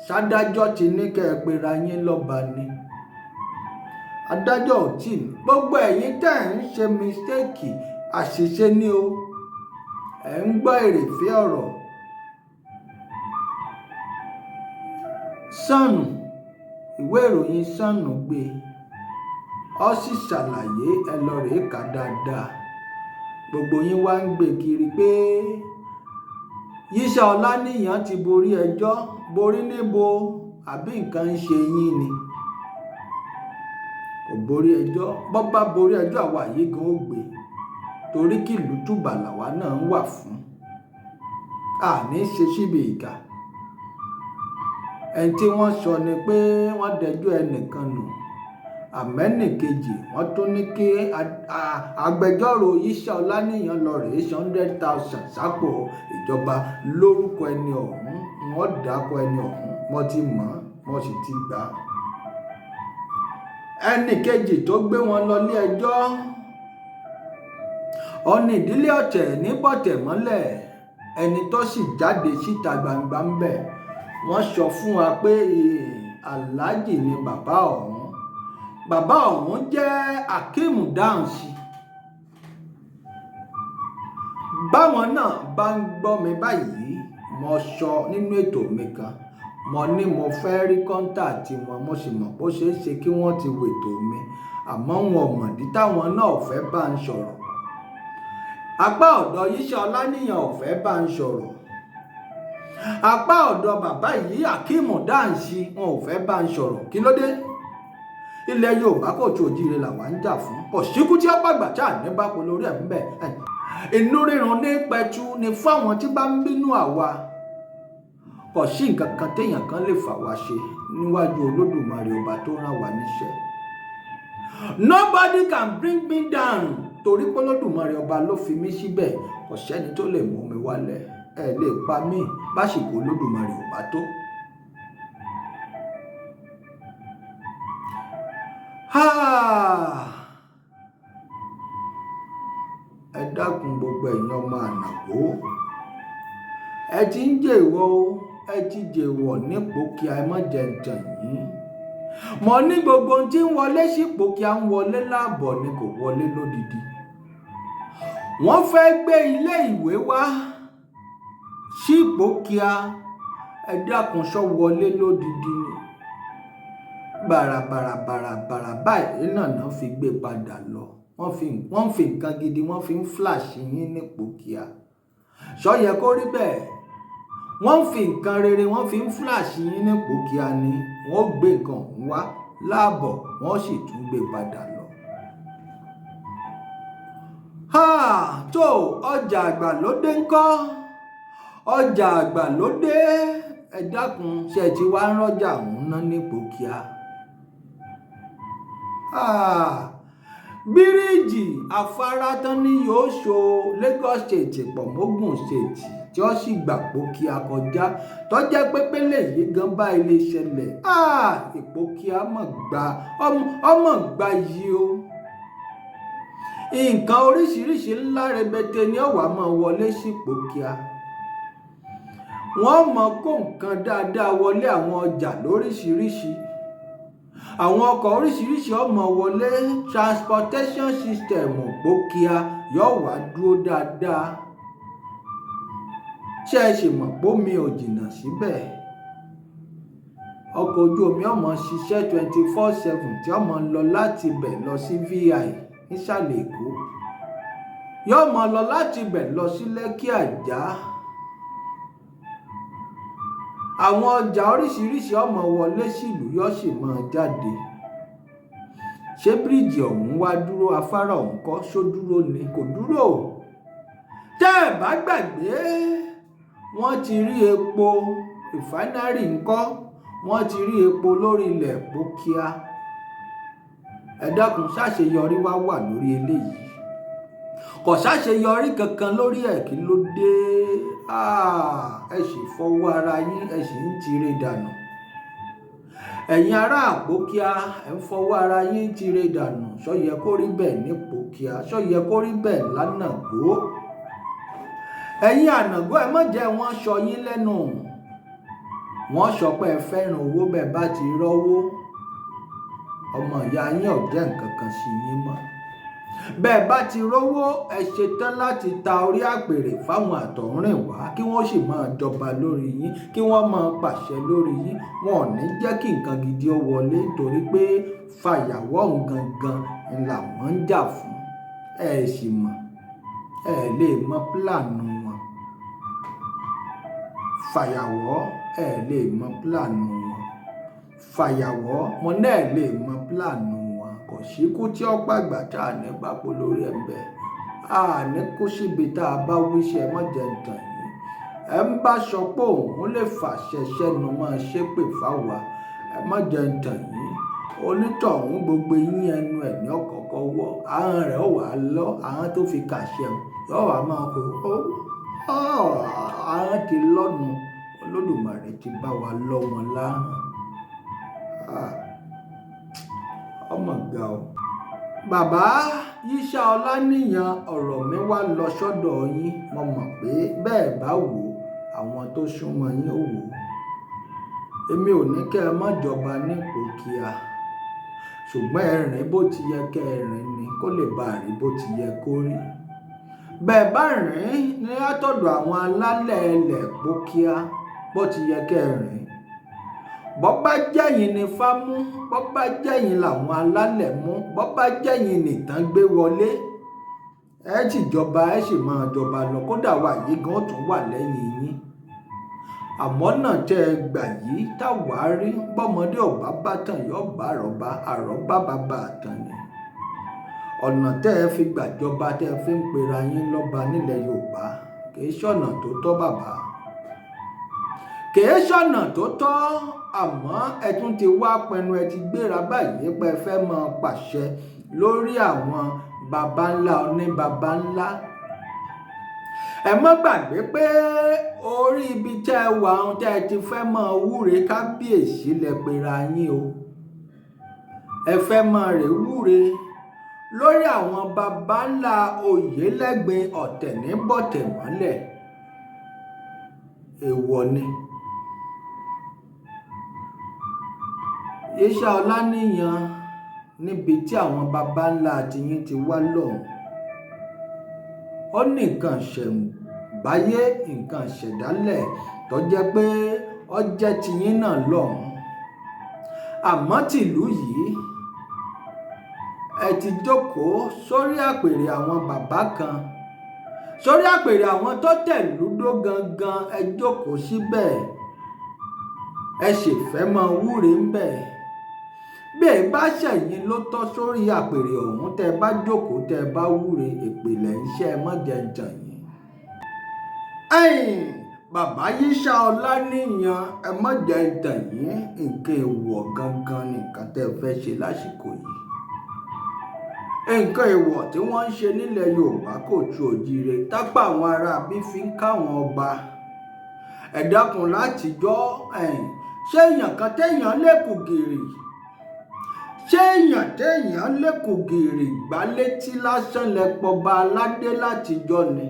Ṣádájọ́ ti ní kẹ́ ẹ pera yín lọ́ba ni. Adájọ́ ò tí ì. Gbogbo ẹ̀yin tẹ́ ẹ̀ ń ṣe mistake, àṣìṣe ni o. Ẹ̀ ń gbọ́ èrèfé ọ̀rọ̀. Sànù, ìwé ìròyìn Sànù gbé. Ó sì ṣàlàyé, ẹ lọ rèé kà dáadáa. Gbogbo yín wá ń gbé kiri pé Yíṣà Ọláníyàn ti borí ẹjọ́. Borí níbo? Àbí nǹkan ń ṣe yín ni? Kò borí ẹjọ́. Bọ́ bá borí ẹjọ́, àwa yìí gan ó gbé, torí kí ìlú tùbà làwa náà ń wà fún. Àní ṣe síbi ìkà. Ẹni tí wọ́n sọ ni pé wọ́n dẹjọ́ ẹnìkan nù, àmẹ́nìkejì wọ́n tún ní kí agbẹjọ́rò Yíṣà Ọláníyàn lọ rèé san 100,000 sápò ìjọba lórúkọ ẹni ọ̀hún. Wọ́n dákọ ẹni ọ̀hún, mo ti mọ̀ ọ́n, mo sì ti gbà á. Ẹnì kejì tó gbé wọn lọ ilé ẹjọ́, ọ̀nì ìdílé ọ̀tẹ̀ ní bọ̀tẹ̀ mọ́lẹ̀. Ẹni tó sì jáde síta gbangba ń bẹ̀, wọ́n sọ fún wa pé aláàjì ni bàbá ọ̀hún. Bàbá ọ̀hún jẹ́ Akeem Dáhùnsì. Báwọn náà bá ń gbọ́ mi báyìí, mo sọ nínú ètò mi kan, mo ní mo fẹ́ rí kọ́ńtàtì wọn, mo sì mọ̀ bó ṣeé ṣe kí wọ́n ti wètò mi, àmọ́ wọn ò mọ̀dí táwọn náà ò fẹ́ bá ń sọ̀rọ̀. Apá ọ̀dọ̀ Yíṣà Ọláníyàn ò fẹ́ bá ń sọ̀rọ̀. Apá ọ̀dọ̀ bàbá yìí, Akeem Dáhùnsì, wọn ò fẹ́ bá ń sọ̀rọ̀. Kí ló dé? Ilẹ̀ Yorùbá kò tó òjíire làwa ń jà fún. Kò síkú tí ó bàgbà tí à ní bá po lórí ẹ̀ ń bẹ̀. Inú rírun ní pẹ̀tù ni fáwọn tí bá ń bínú àwa. Kò sí nǹkan kan téèyàn kan lè fà wá ṣe níwájú Olódùmarè ọba tó rán wa níṣẹ́. Nobody can bring me down, torí pé Olódùmarè ọba ló fi mí síbẹ̀. Kò sẹ́ni tó lè mú mi wálẹ̀. Ẹ lè pa mí básìkò Olódùmarè ọba tó. Ẹ dákun, gbogbo ẹ̀yin ọmọ Ànàgó, ẹ ti ń jèwọ́ o, ẹ ti jèwọ́ nípò kí a má jẹ ǹtàn yín. Mo ní gbogbo ohun tí ń wọlé sípò kí a ń wọlé láàbọ̀ ni, kò wọlé lódidi. Wọ́n fẹ́ gbé ilé ìwé wá sípò kí a, ẹ dákun, sọ wọlé lódidi ni? Bàràbàràbàràbàrà báyìí náà fi gbé padà lọ. Wọ́n fi nǹkan gidi, wọ́n fi ń flash yín nípò kíá. Ṣó yẹ kó rí bẹ́ẹ̀? Wọ́n fi nǹkan rere, wọ́n fi ń flash yín nípò kíá ni. Wọ́n gbé nǹkan ọ̀hún wá láàbọ̀, wọ́n sì tún gbé padà lọ. Tó ọjà àgbàlódé ńkọ́? Ọjà àgbàlódé, ẹ dákun, ṣe ti wá ń rọ́jà ọ̀hún ná nípò kíá? Bíríìjì afárá tán ni yóò so Lagos State pọ̀ mọ́gùn State tí ó sì gbà Ìpókíà kọjá, tó jẹ́ pé pélé yìí gan bá ilé ṣẹlẹ̀. Ìpókíà mọ̀ gba ọmọ gba yìí o. Nǹkan oríṣiríṣi ńlá rẹpẹtẹ ni ó wá máa wọlé sí Ìpókíà. Wọ́n mọ̀ kó nǹkan dáadáa wọlé, àwọn ọjà lóríṣiríṣi, àwọn ọkọ̀ oríṣiríṣi ó máa wọlé. Transportation system Ìpókíà yóò wá dúró dáadáa. Ṣé ẹ sì mọ̀ pé omi ò jìnnà síbẹ̀? Ọkọ̀ ojú omi ó máa ṣiṣẹ́ 24/7 tí ó máa lọ láti ibẹ̀ lọ sí VI nísàlẹ̀ Èkó, yóò máa lọ láti ibẹ̀ lọ sí Lẹ́kí Àjà. Àwọn ọjà oríṣiríṣi ó máa wọlé sílùú, yóò sì máa jáde. Ṣé bíríìjì ọ̀hún wá dúró? Afárá ọ̀hún kọ́, ṣó dúró ni? Kò dúró. Tẹ́ ẹ bá gbàgbé, wọ́n ti rí epo rìfánárì ńkọ́, wọ́n ti rí epo lórí ilẹ̀ Ìpókíà. Ẹ dákun, ṣàṣeyọrí wá wà lórí eléyìí? Kò ṣàṣeyọrí kankan lórí ẹ̀. Kí ló dé? Ẹ sì fọwọ́ ara yín, ẹ sì ń tire dànù. Ẹ̀yin ará Ìpókíà, ẹ ń fọwọ́ ara yín tire dànù. Ṣó yẹ kó rí bẹ́ẹ̀ ní Ìpókíà? Ṣó yẹ kó rí bẹ́ẹ̀ lánàgó? Ẹ̀yin Ànàgó, ẹ má jẹ́ wọ́n sọ yín lẹ́nu. Wọ́n sọ pé ẹ fẹ́ràn owó, bẹ́ẹ̀ bá ti rọ́wó, ọmọ ìyá yín ò jẹ́ nǹkan kan sí yín mọ́. Bẹ́ẹ̀ bá ti rówó, ẹ ṣetán láti ta orí àpèrè fáwọn àtọ̀húnrìn wá, kí wọ́n sì máa jọba lórí yín, kí wọ́n máa pàṣẹ lórí yín. Wọn ò ní jẹ́ kí nǹkan gidi ó wọlé, nítorí pé fàyàwọ́ òun gangan ni làwọn ń jà fún. Ẹ sì mọ̀, ẹ lè mọ pílànù wọn. Fàyàwọ́, ẹ lè mọ plan wọn. Fàyàwọ́, mo náà lè mọ plan wọn. Kò síkú tí ó pàgbà tá a ní bá po lórí ẹ̀ ń bẹ̀. A ní kú síbi tá a bá wíṣẹ́, ẹ má jẹ́ ń tàn yín. Ẹ ń bá sọ pé òun lè fàṣẹ sẹ́nu máa ṣépè fáwa, ẹ má jẹ́ ń tàn yín. Onítọ̀hún gbogbo eyín ẹnu ẹ̀ ní ọ̀kọ̀ọ̀kọ̀ wọ́, ahọ́n rẹ̀ ó wà lọ, ahọ́n tó fi kàṣẹ yóò wá máa kó ahọ́n ti lọ́nu. Olódùmarè ti bá wa lọ́ wọn láhọ́n. Ọmọ ga o. Bàbá Yíṣà Ọláníyan, ọ̀rọ̀ mi wá lọ sọ́dọ̀ yín. Mo mọ̀ pé bẹ́ẹ̀ bá wò ó, àwọn tó súnmọ́ yín ó wò ó. Èmi ò ní kẹ́ ẹ má jọba nípò kíá, ṣùgbọ́n ẹ rìn bó ti yẹ kẹ́ ẹ rìn ni, kó lè bá rí bó ti yẹ kó rí. Bẹ́ẹ̀ bá rìn ní látọ̀dọ̀ àwọn alálẹ̀ ilẹ̀ Pókíá bó ti yẹ kẹ́ ẹ rìn. Bọ́ bá jẹ́yìn ni Ifá mú, bọ́ bá jẹ́yìn làwọn alálẹ̀ mú, bọ́ bá jẹ́yìn nìtàn gbé wọlé, ẹ sì jọba, ẹ sì máa jọba lọ, kódà wà yìí gan ó tún wà lẹ́yìn yín. Àmọ́ náà tẹ́ ẹ gbà yìí táwa rí, bọ́mọdé ò bá bá tàn yóò bá àrọ́bá, àrọ́bá bàbá àtàn ni. Ọ̀nà tẹ́ ẹ fi gbàjọba tẹ́ ẹ fi ń pera yín lọ́ba nílẹ̀ Yorùbá kì í ṣọ̀nà tó tọ́ bàbá. Kì í ṣọ̀nà tó tọ́, àmọ́ ẹ tún ti wá pinnu, ẹ ti gbéra báyìí pé ẹ fẹ́ máa pàṣẹ lórí àwọn baba ńlá oní baba ńlá. Ẹ má gbàgbé pé orí ibi tẹ́ ẹ wà ohun tẹ́ ẹ ti fẹ́ máa wúre kábíyèsí lẹ pera yín o. Ẹ fẹ́ máa rè wúre lórí àwọn baba ńlá Oyèlẹ́gbin ọ̀tẹ̀ ní bọ̀tẹ̀ mọ́lẹ̀. Èèwọ̀ ni. Yíṣà Ọláníyan, níbi tí àwọn baba ńlá tiyín ti wá lọ́hùn. Ó ní nǹkan ṣẹ̀ǹbáyé, nǹkan ṣẹ̀dálẹ̀ tó jẹ́ pé ó jẹ́ tiyín náà lọ́hùn. Àmọ́ tìlú yìí, ẹ ti jókòó sórí àpèrè àwọn bàbá kan, sórí àpèrè àwọn tó tẹ̀lúdó gangan, ẹ jókòó síbẹ̀, ẹ sì fẹ́ máa wúre ń bẹ̀. Bí ẹ bá ṣẹ̀yìn ló tọ́ sórí àpèrè ọ̀hún, tẹ́ ẹ bá jókòó, tẹ́ ẹ bá wúre, ìpìlẹ̀ iṣẹ́ ẹ má jẹ́ ń tàn yín. Ẹ̀yin bàbá Yíṣà Ọláníyan, ẹ má jẹ́ ń tàn yín, nǹkan èèwọ̀ gangan ni nǹkan tẹ́ ẹ fẹ́ ṣe lásìkò yìí. Nǹkan èèwọ̀ tí wọ́n ń ṣe nílẹ̀ Yorùbá kò tu òjìire tápá àwọn ará bí fi ń káwọn ọba. Ẹ dákun látijọ́, ṣé èèyàn kan téèyàn lè kù gìrì? Ṣé èèyàn téèyàn lè kù gìrì gbá létí lásán lẹ pọba aládé látijọ́ ni?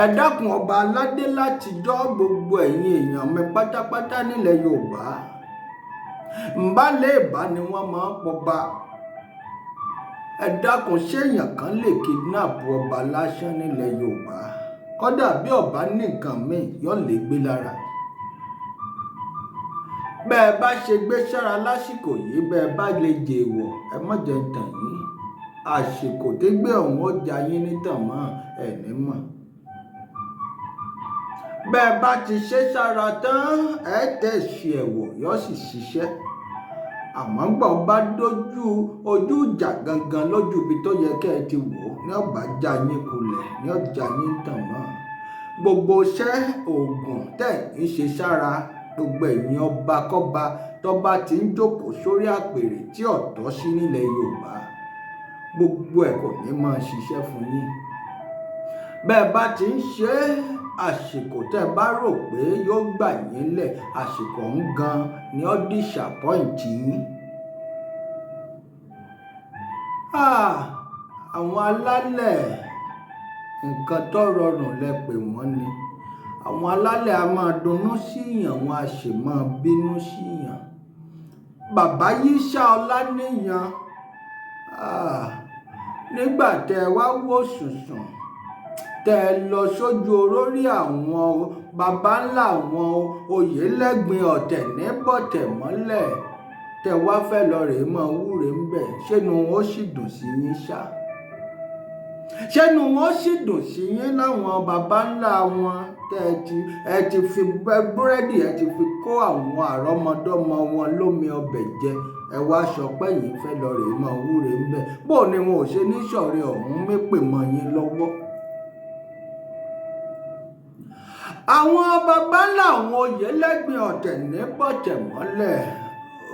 Ẹ dákun ọba aládé látijọ́, gbogbo ẹ̀yin èèyàn mi pátápátá nílẹ̀ Yorùbá. Ǹbá lè bá ni wọ́n máa ń pọba. Ẹ dákun, ṣé èèyàn kan lè kidnap ọba lásán nílẹ̀ Yorùbá? Kódà bí ọba ní nǹkan míì yóò lè gbé lára. Bẹ́ẹ̀ bá ṣe gbé sára lásìkò yìí, bẹ́ẹ̀ bá lè jèèwọ̀, ẹ má jẹ́ ń tàn yín. Àsìkò tí gbé ọ̀hún ó ja yín nítàn mọ́ ẹ̀ ní mọ̀. Bẹ́ẹ̀ bá ti ṣe sára tán, ẹ tẹ̀sí ẹ̀wọ̀ yóò sì ṣiṣẹ́. Àmọ́ gbọ́ bá dójú ojú ìjà gangan lójú ibi tó yẹ kẹ́ ẹ ti wò ó, ní ọba já yín kulẹ̀, ní ọjà yín tàn mọ́. Gbogbo iṣẹ́ oògùn tẹ̀ ń ṣe sára, gbogbo ẹ̀yin ọba kọ́ba tó bá ti ń jókòó sórí àpèrè tí ò tọ́ sí nílẹ̀ Yorùbá, gbogbo ẹ̀ kò ní máa ṣiṣẹ́ fún yín. Bẹ́ẹ̀ bá ti ń ṣe é, àsìkò tẹ́ ẹ bá rò pé yóò gbà yín lẹ̀, àsìkò ọ̀hún gan ni ó disappoint yín. Àwọn alálẹ̀, nǹkan tó rọrùn lẹ pè wọ́n ni. Àwọn alálẹ̀ a máa dunnú síyàn, wọ́n a sì máa bínú síyàn. Bàbá Yíṣà Ọláníyan, nígbà tẹ́ ẹ wá wò sùnsùn, tẹ́ ẹ lọ sójú orórí àwọn baba ńlá àwọn Oyèlẹ́gbin ọ̀tẹ̀ ní bọ̀tẹ̀ mọ́lẹ̀, tẹ́ ẹ wá fẹ́ lọ rèé máa wúre ń bẹ̀, ṣé inú wọn ó sì dùn sí yín ṣá? Ṣẹ́nu wọn sì dùn sí yín láwọn baba ńlá wọn tẹ́ ẹ ti fi búrẹ́dì, ẹ ti fi kó àwọn àrọ́mọdọ́mọ wọn lómi ọbẹ̀ jẹ? Ẹ wá sọ pé yín fẹ́ lọ rèé mọ́ wúre ń bẹ̀. Bó ni wọn ò ṣe ní sọ̀rẹ́ ọ̀hún mépè mọ́ yín lọ́wọ́. Àwọn baba ńlá àwọn Oyèlẹ́gbin ọ̀tẹ̀ ní bọ̀tẹ̀ mọ́lẹ̀,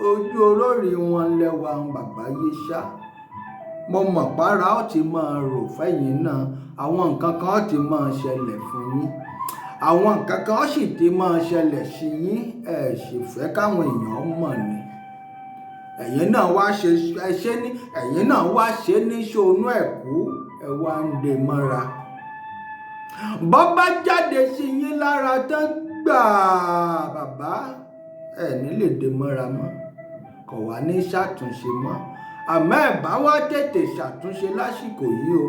ojú olórí wọn lẹ́wà bàbá Yíṣà. Mo mọ̀ pára ó ti máa rò fẹ́yìn náà, àwọn nǹkan kan ó ti máa ṣẹlẹ̀ fún yín, àwọn nǹkan kan ó sì ti máa ṣẹlẹ̀ sí yín, ẹ sì fẹ́ káwọn èèyàn mọ̀ ni. Ẹ̀yin náà wá ṣe ẹ ṣe ní, ẹ̀yin náà wá ṣe ní ṣonú ẹ̀kú, ẹ wá ń de mọ́ra. Bọ́ bá jáde sí yín lára tán gbàá, bàbá ẹ ní lè de mọ́ra mọ́, kò wá ní ṣàtúnṣe mọ́. Àmọ́ ẹ bá wá tètè ṣàtúnṣe lásìkò yìí o.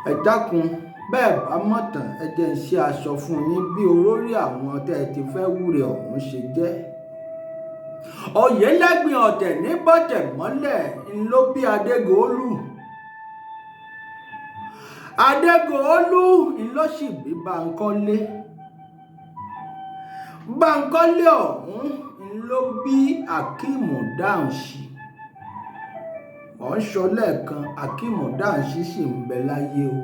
Ẹ dákun, bẹ́ẹ̀ bá mọ̀ tán, ẹ jẹ́ ń ṣe aṣọ fún yín bí olórí àwọn tẹ́ ẹ ti fẹ́ wúre ọ̀hún ṣe jẹ́. Oyèlẹ́gbin ọ̀tẹ̀ ní bọ̀tẹ̀ mọ́lẹ̀ ló bí Adégòólù. Adégòólù ló sì bí Bánkọ́lé. Bánkọ́lé ọ̀hún ló bí Akíìmù Dáhùnṣí. Mò ń sọ lẹ́ẹ̀kan, Akíìmù Dáhùnṣí sì ń bẹ láyé o.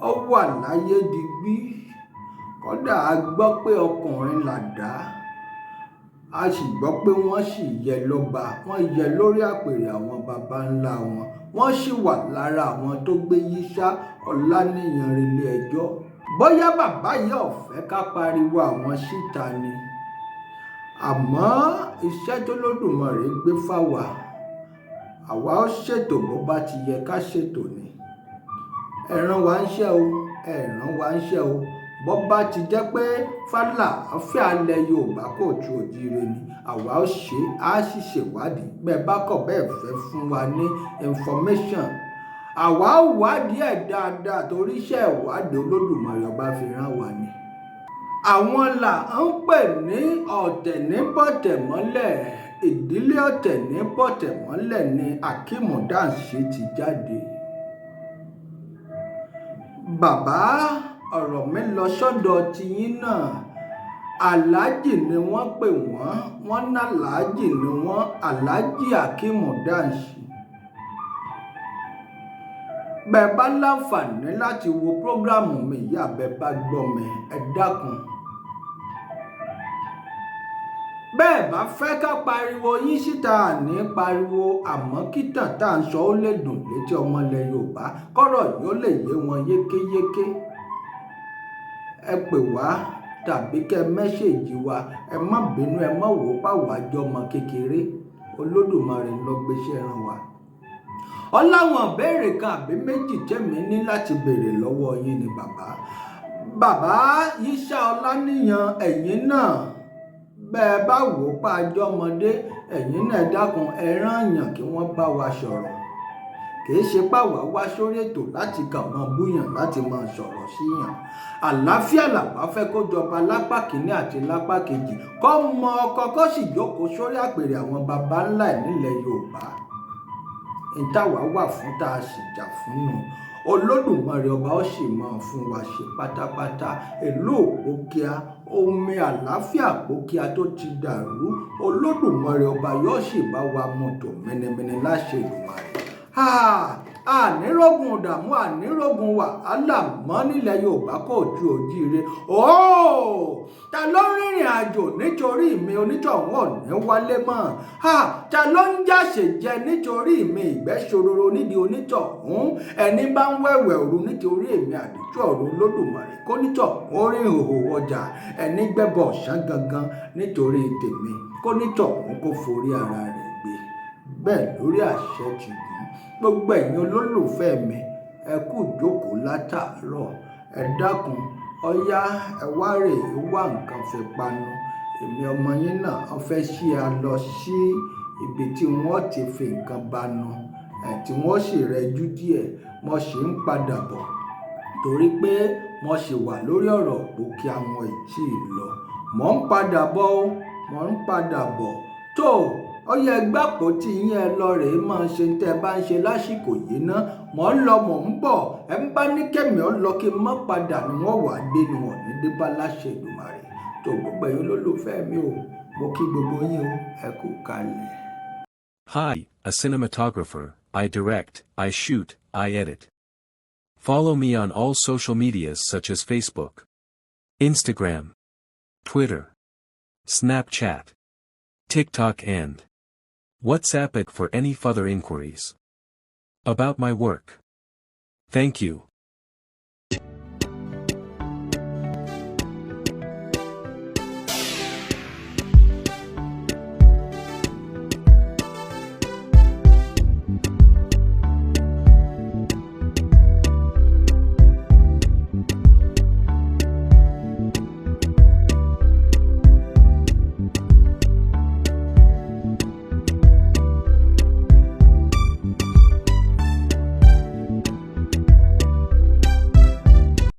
Ó wà láyé digbí. Kódà a gbọ́ pé ọkùnrin làdá. A sì gbọ́ pé wọ́n sì yẹ lọ́ba, wọ́n yẹ lórí àpèrè àwọn baba ńlá wọn. Wọ́n sì wà lára àwọn tó gbé Yíṣà Ọláníyan relé ẹjọ́. Bóyá bàbá yìí ò fẹ́ ká pariwo àwọn síta ni. Àmọ́ iṣẹ́ tó Olódùmarè gbé fáwa, àwa ó ṣètò bó bá ti yẹ ká ṣètò ni. Ẹ rán wa ń ṣẹ́ o, ẹ rán wa ń ṣẹ́ o. Bó bá ti jẹ́ pé fàlàáfíà ilẹ̀ Yorùbá kò tu òjìire ni, àwa ó ṣe, á sì ṣèwádìí. Bẹ́ẹ̀ bá kọ̀ bẹ́ẹ̀ fẹ́ fún wa ní information, àwa ó wádìí ẹ̀ dáadáa torí iṣẹ́ ìwádìí Olódùmarè ọba fi rán wa ni. Àwọn là ń pè ní ọ̀tẹ̀ ní bọ̀tẹ̀ mọ́lẹ̀. Ìdílé ọ̀tẹ̀ ní bọ̀tẹ̀ mọ́lẹ̀ ni Akíìmù Dáhùnṣí ti jáde. Bàbá, ọ̀rọ̀ mi lọ sọ́dọ̀ tiyín náà. Àlájì ni wọ́n pè wọ́n, wọ́n ná Àlájì ni wọ́n, Àlájì Akíìmù Dáhùnṣí. Bẹ́ẹ̀ bá láǹfààní láti wo prógráàmù mi yìí, àbẹ́ bá gbọ́ mi, ẹ dákun. Bẹ́ẹ̀ bá fẹ́ ká pariwo yín síta, àní pariwo, àmọ́ kí tàn tá à ń sọ ó lè dùn létí ọmọ ilẹ̀ Yorùbá, kọ́rọ̀ yóò lè yé wọn yékéyéké. Ẹ pè wá tàbí kẹ́ mẹ́sẹ̀jì wa, ẹ má bínú, ẹ má wò ó pàwọ́ àjọ ọmọ kékeré. Olódùmarè ló gbéṣẹ́ rán wa. Ọláwọn béèrè kan àbí méjì tèmi ní láti béèrè lọ́wọ́ yín ni bàbá. Bàbá Yíṣà Ọláníyan, ẹ̀yin náà bẹ́ẹ̀ bá wò ó pa àjọ ọmọdé, ẹ̀yin náà dákun, ẹ rán yàn kí wọ́n bá wa sọ̀rọ̀. Kì í ṣe pàwọ́ wá sórí ètò láti kàn mọ́ búyàn láti máa sọ̀rọ̀ síyàn. Àlàáfíà làwa fẹ́ kó jọba lápá kìíní àti lápá kejì, kó mọ ọkọ kó sì jókòó sórí àpèrè àwọn baba ńlá ẹ̀ nílẹ̀ Yorùbá. Ìtawà wà fún tá a sì jà fún nù. Olódùmarè ọba ó sì máa fún wa ṣe pátápátá. Ìlú Òpókíà, omi àlàáfíà Òpókíà tó ti dàrú, Olódùmarè ọba yóò sì bá wa mú tò mẹ́nẹ́mẹ́nẹ́ láṣẹ Èdùmàrè. Ànírógun ìdààmú, ànírógun wàhálà mọ́ nílẹ̀ Yorùbá kò ju òjíire. Óò, ta ló ń rìnrìn àjò nítorí mi onítọ̀hún ò ní wálé mọ́? Ta ló ń jàṣe jẹ nítorí mi ìgbẹ́ ṣororo nídìí onítọ̀hún? Ẹni bá ń wẹ̀wẹ̀ òru nítorí èmi àdìtú ọ̀run Olódùmarè kó nítọ̀hún ó rìn ìhòhò ọjà. Ẹni gbẹ́bọ̀ ọ̀sán gangan nítorí tèmi kó nítọ̀hún kó forí ara rẹ̀ gbé. Bẹ́ẹ̀ lórí àṣẹ ti gùn. Gbogbo ẹ̀yin olólùfẹ́ mi, ẹ kú ìjókòó látàárọ̀. Ẹ dákun, ọ̀yá ẹ wá rè wá nǹkan fi panu. Èmi ọmọ yín náà ó fẹ́ ṣí a lọ sí ibi tí wọ́n ti fi nǹkan banu, ẹ̀ tí wọ́n sì rẹjú díẹ̀. Mo sì ń padà bọ̀ torí pé mo sì wà lórí ọ̀rọ̀ Òpókíà wọn ì tí ì lọ. Mò ń padà bọ̀ o, mò ń padà bọ̀. Tó Ọyẹ ẹgbàpọ̀ tí yín, ẹ lọ rèé máa ṣe tẹ́ ẹ bá ń ṣe lásìkò yìí ná. Mọ̀ ń lọ, mọ̀ ń bọ̀. Ẹ ń bá ní kẹ́mi ọ lọ kí n má padà ni wọ́n wàá gbé ni wọ́n ní débá láṣẹ Èdùmàrè. Tó gbogbo ẹ̀yin olólùfẹ́ mi o, mo kí gbogbo yín o, ẹ kú kalẹ̀. Hi, a cinematographer. I direct, I shoot, I edit. Follow me on all social medias such as Facebook, Instagram, Twitter, Snapchat, TikTok and WhatsApp it for any further inquiries about my work. Thank you.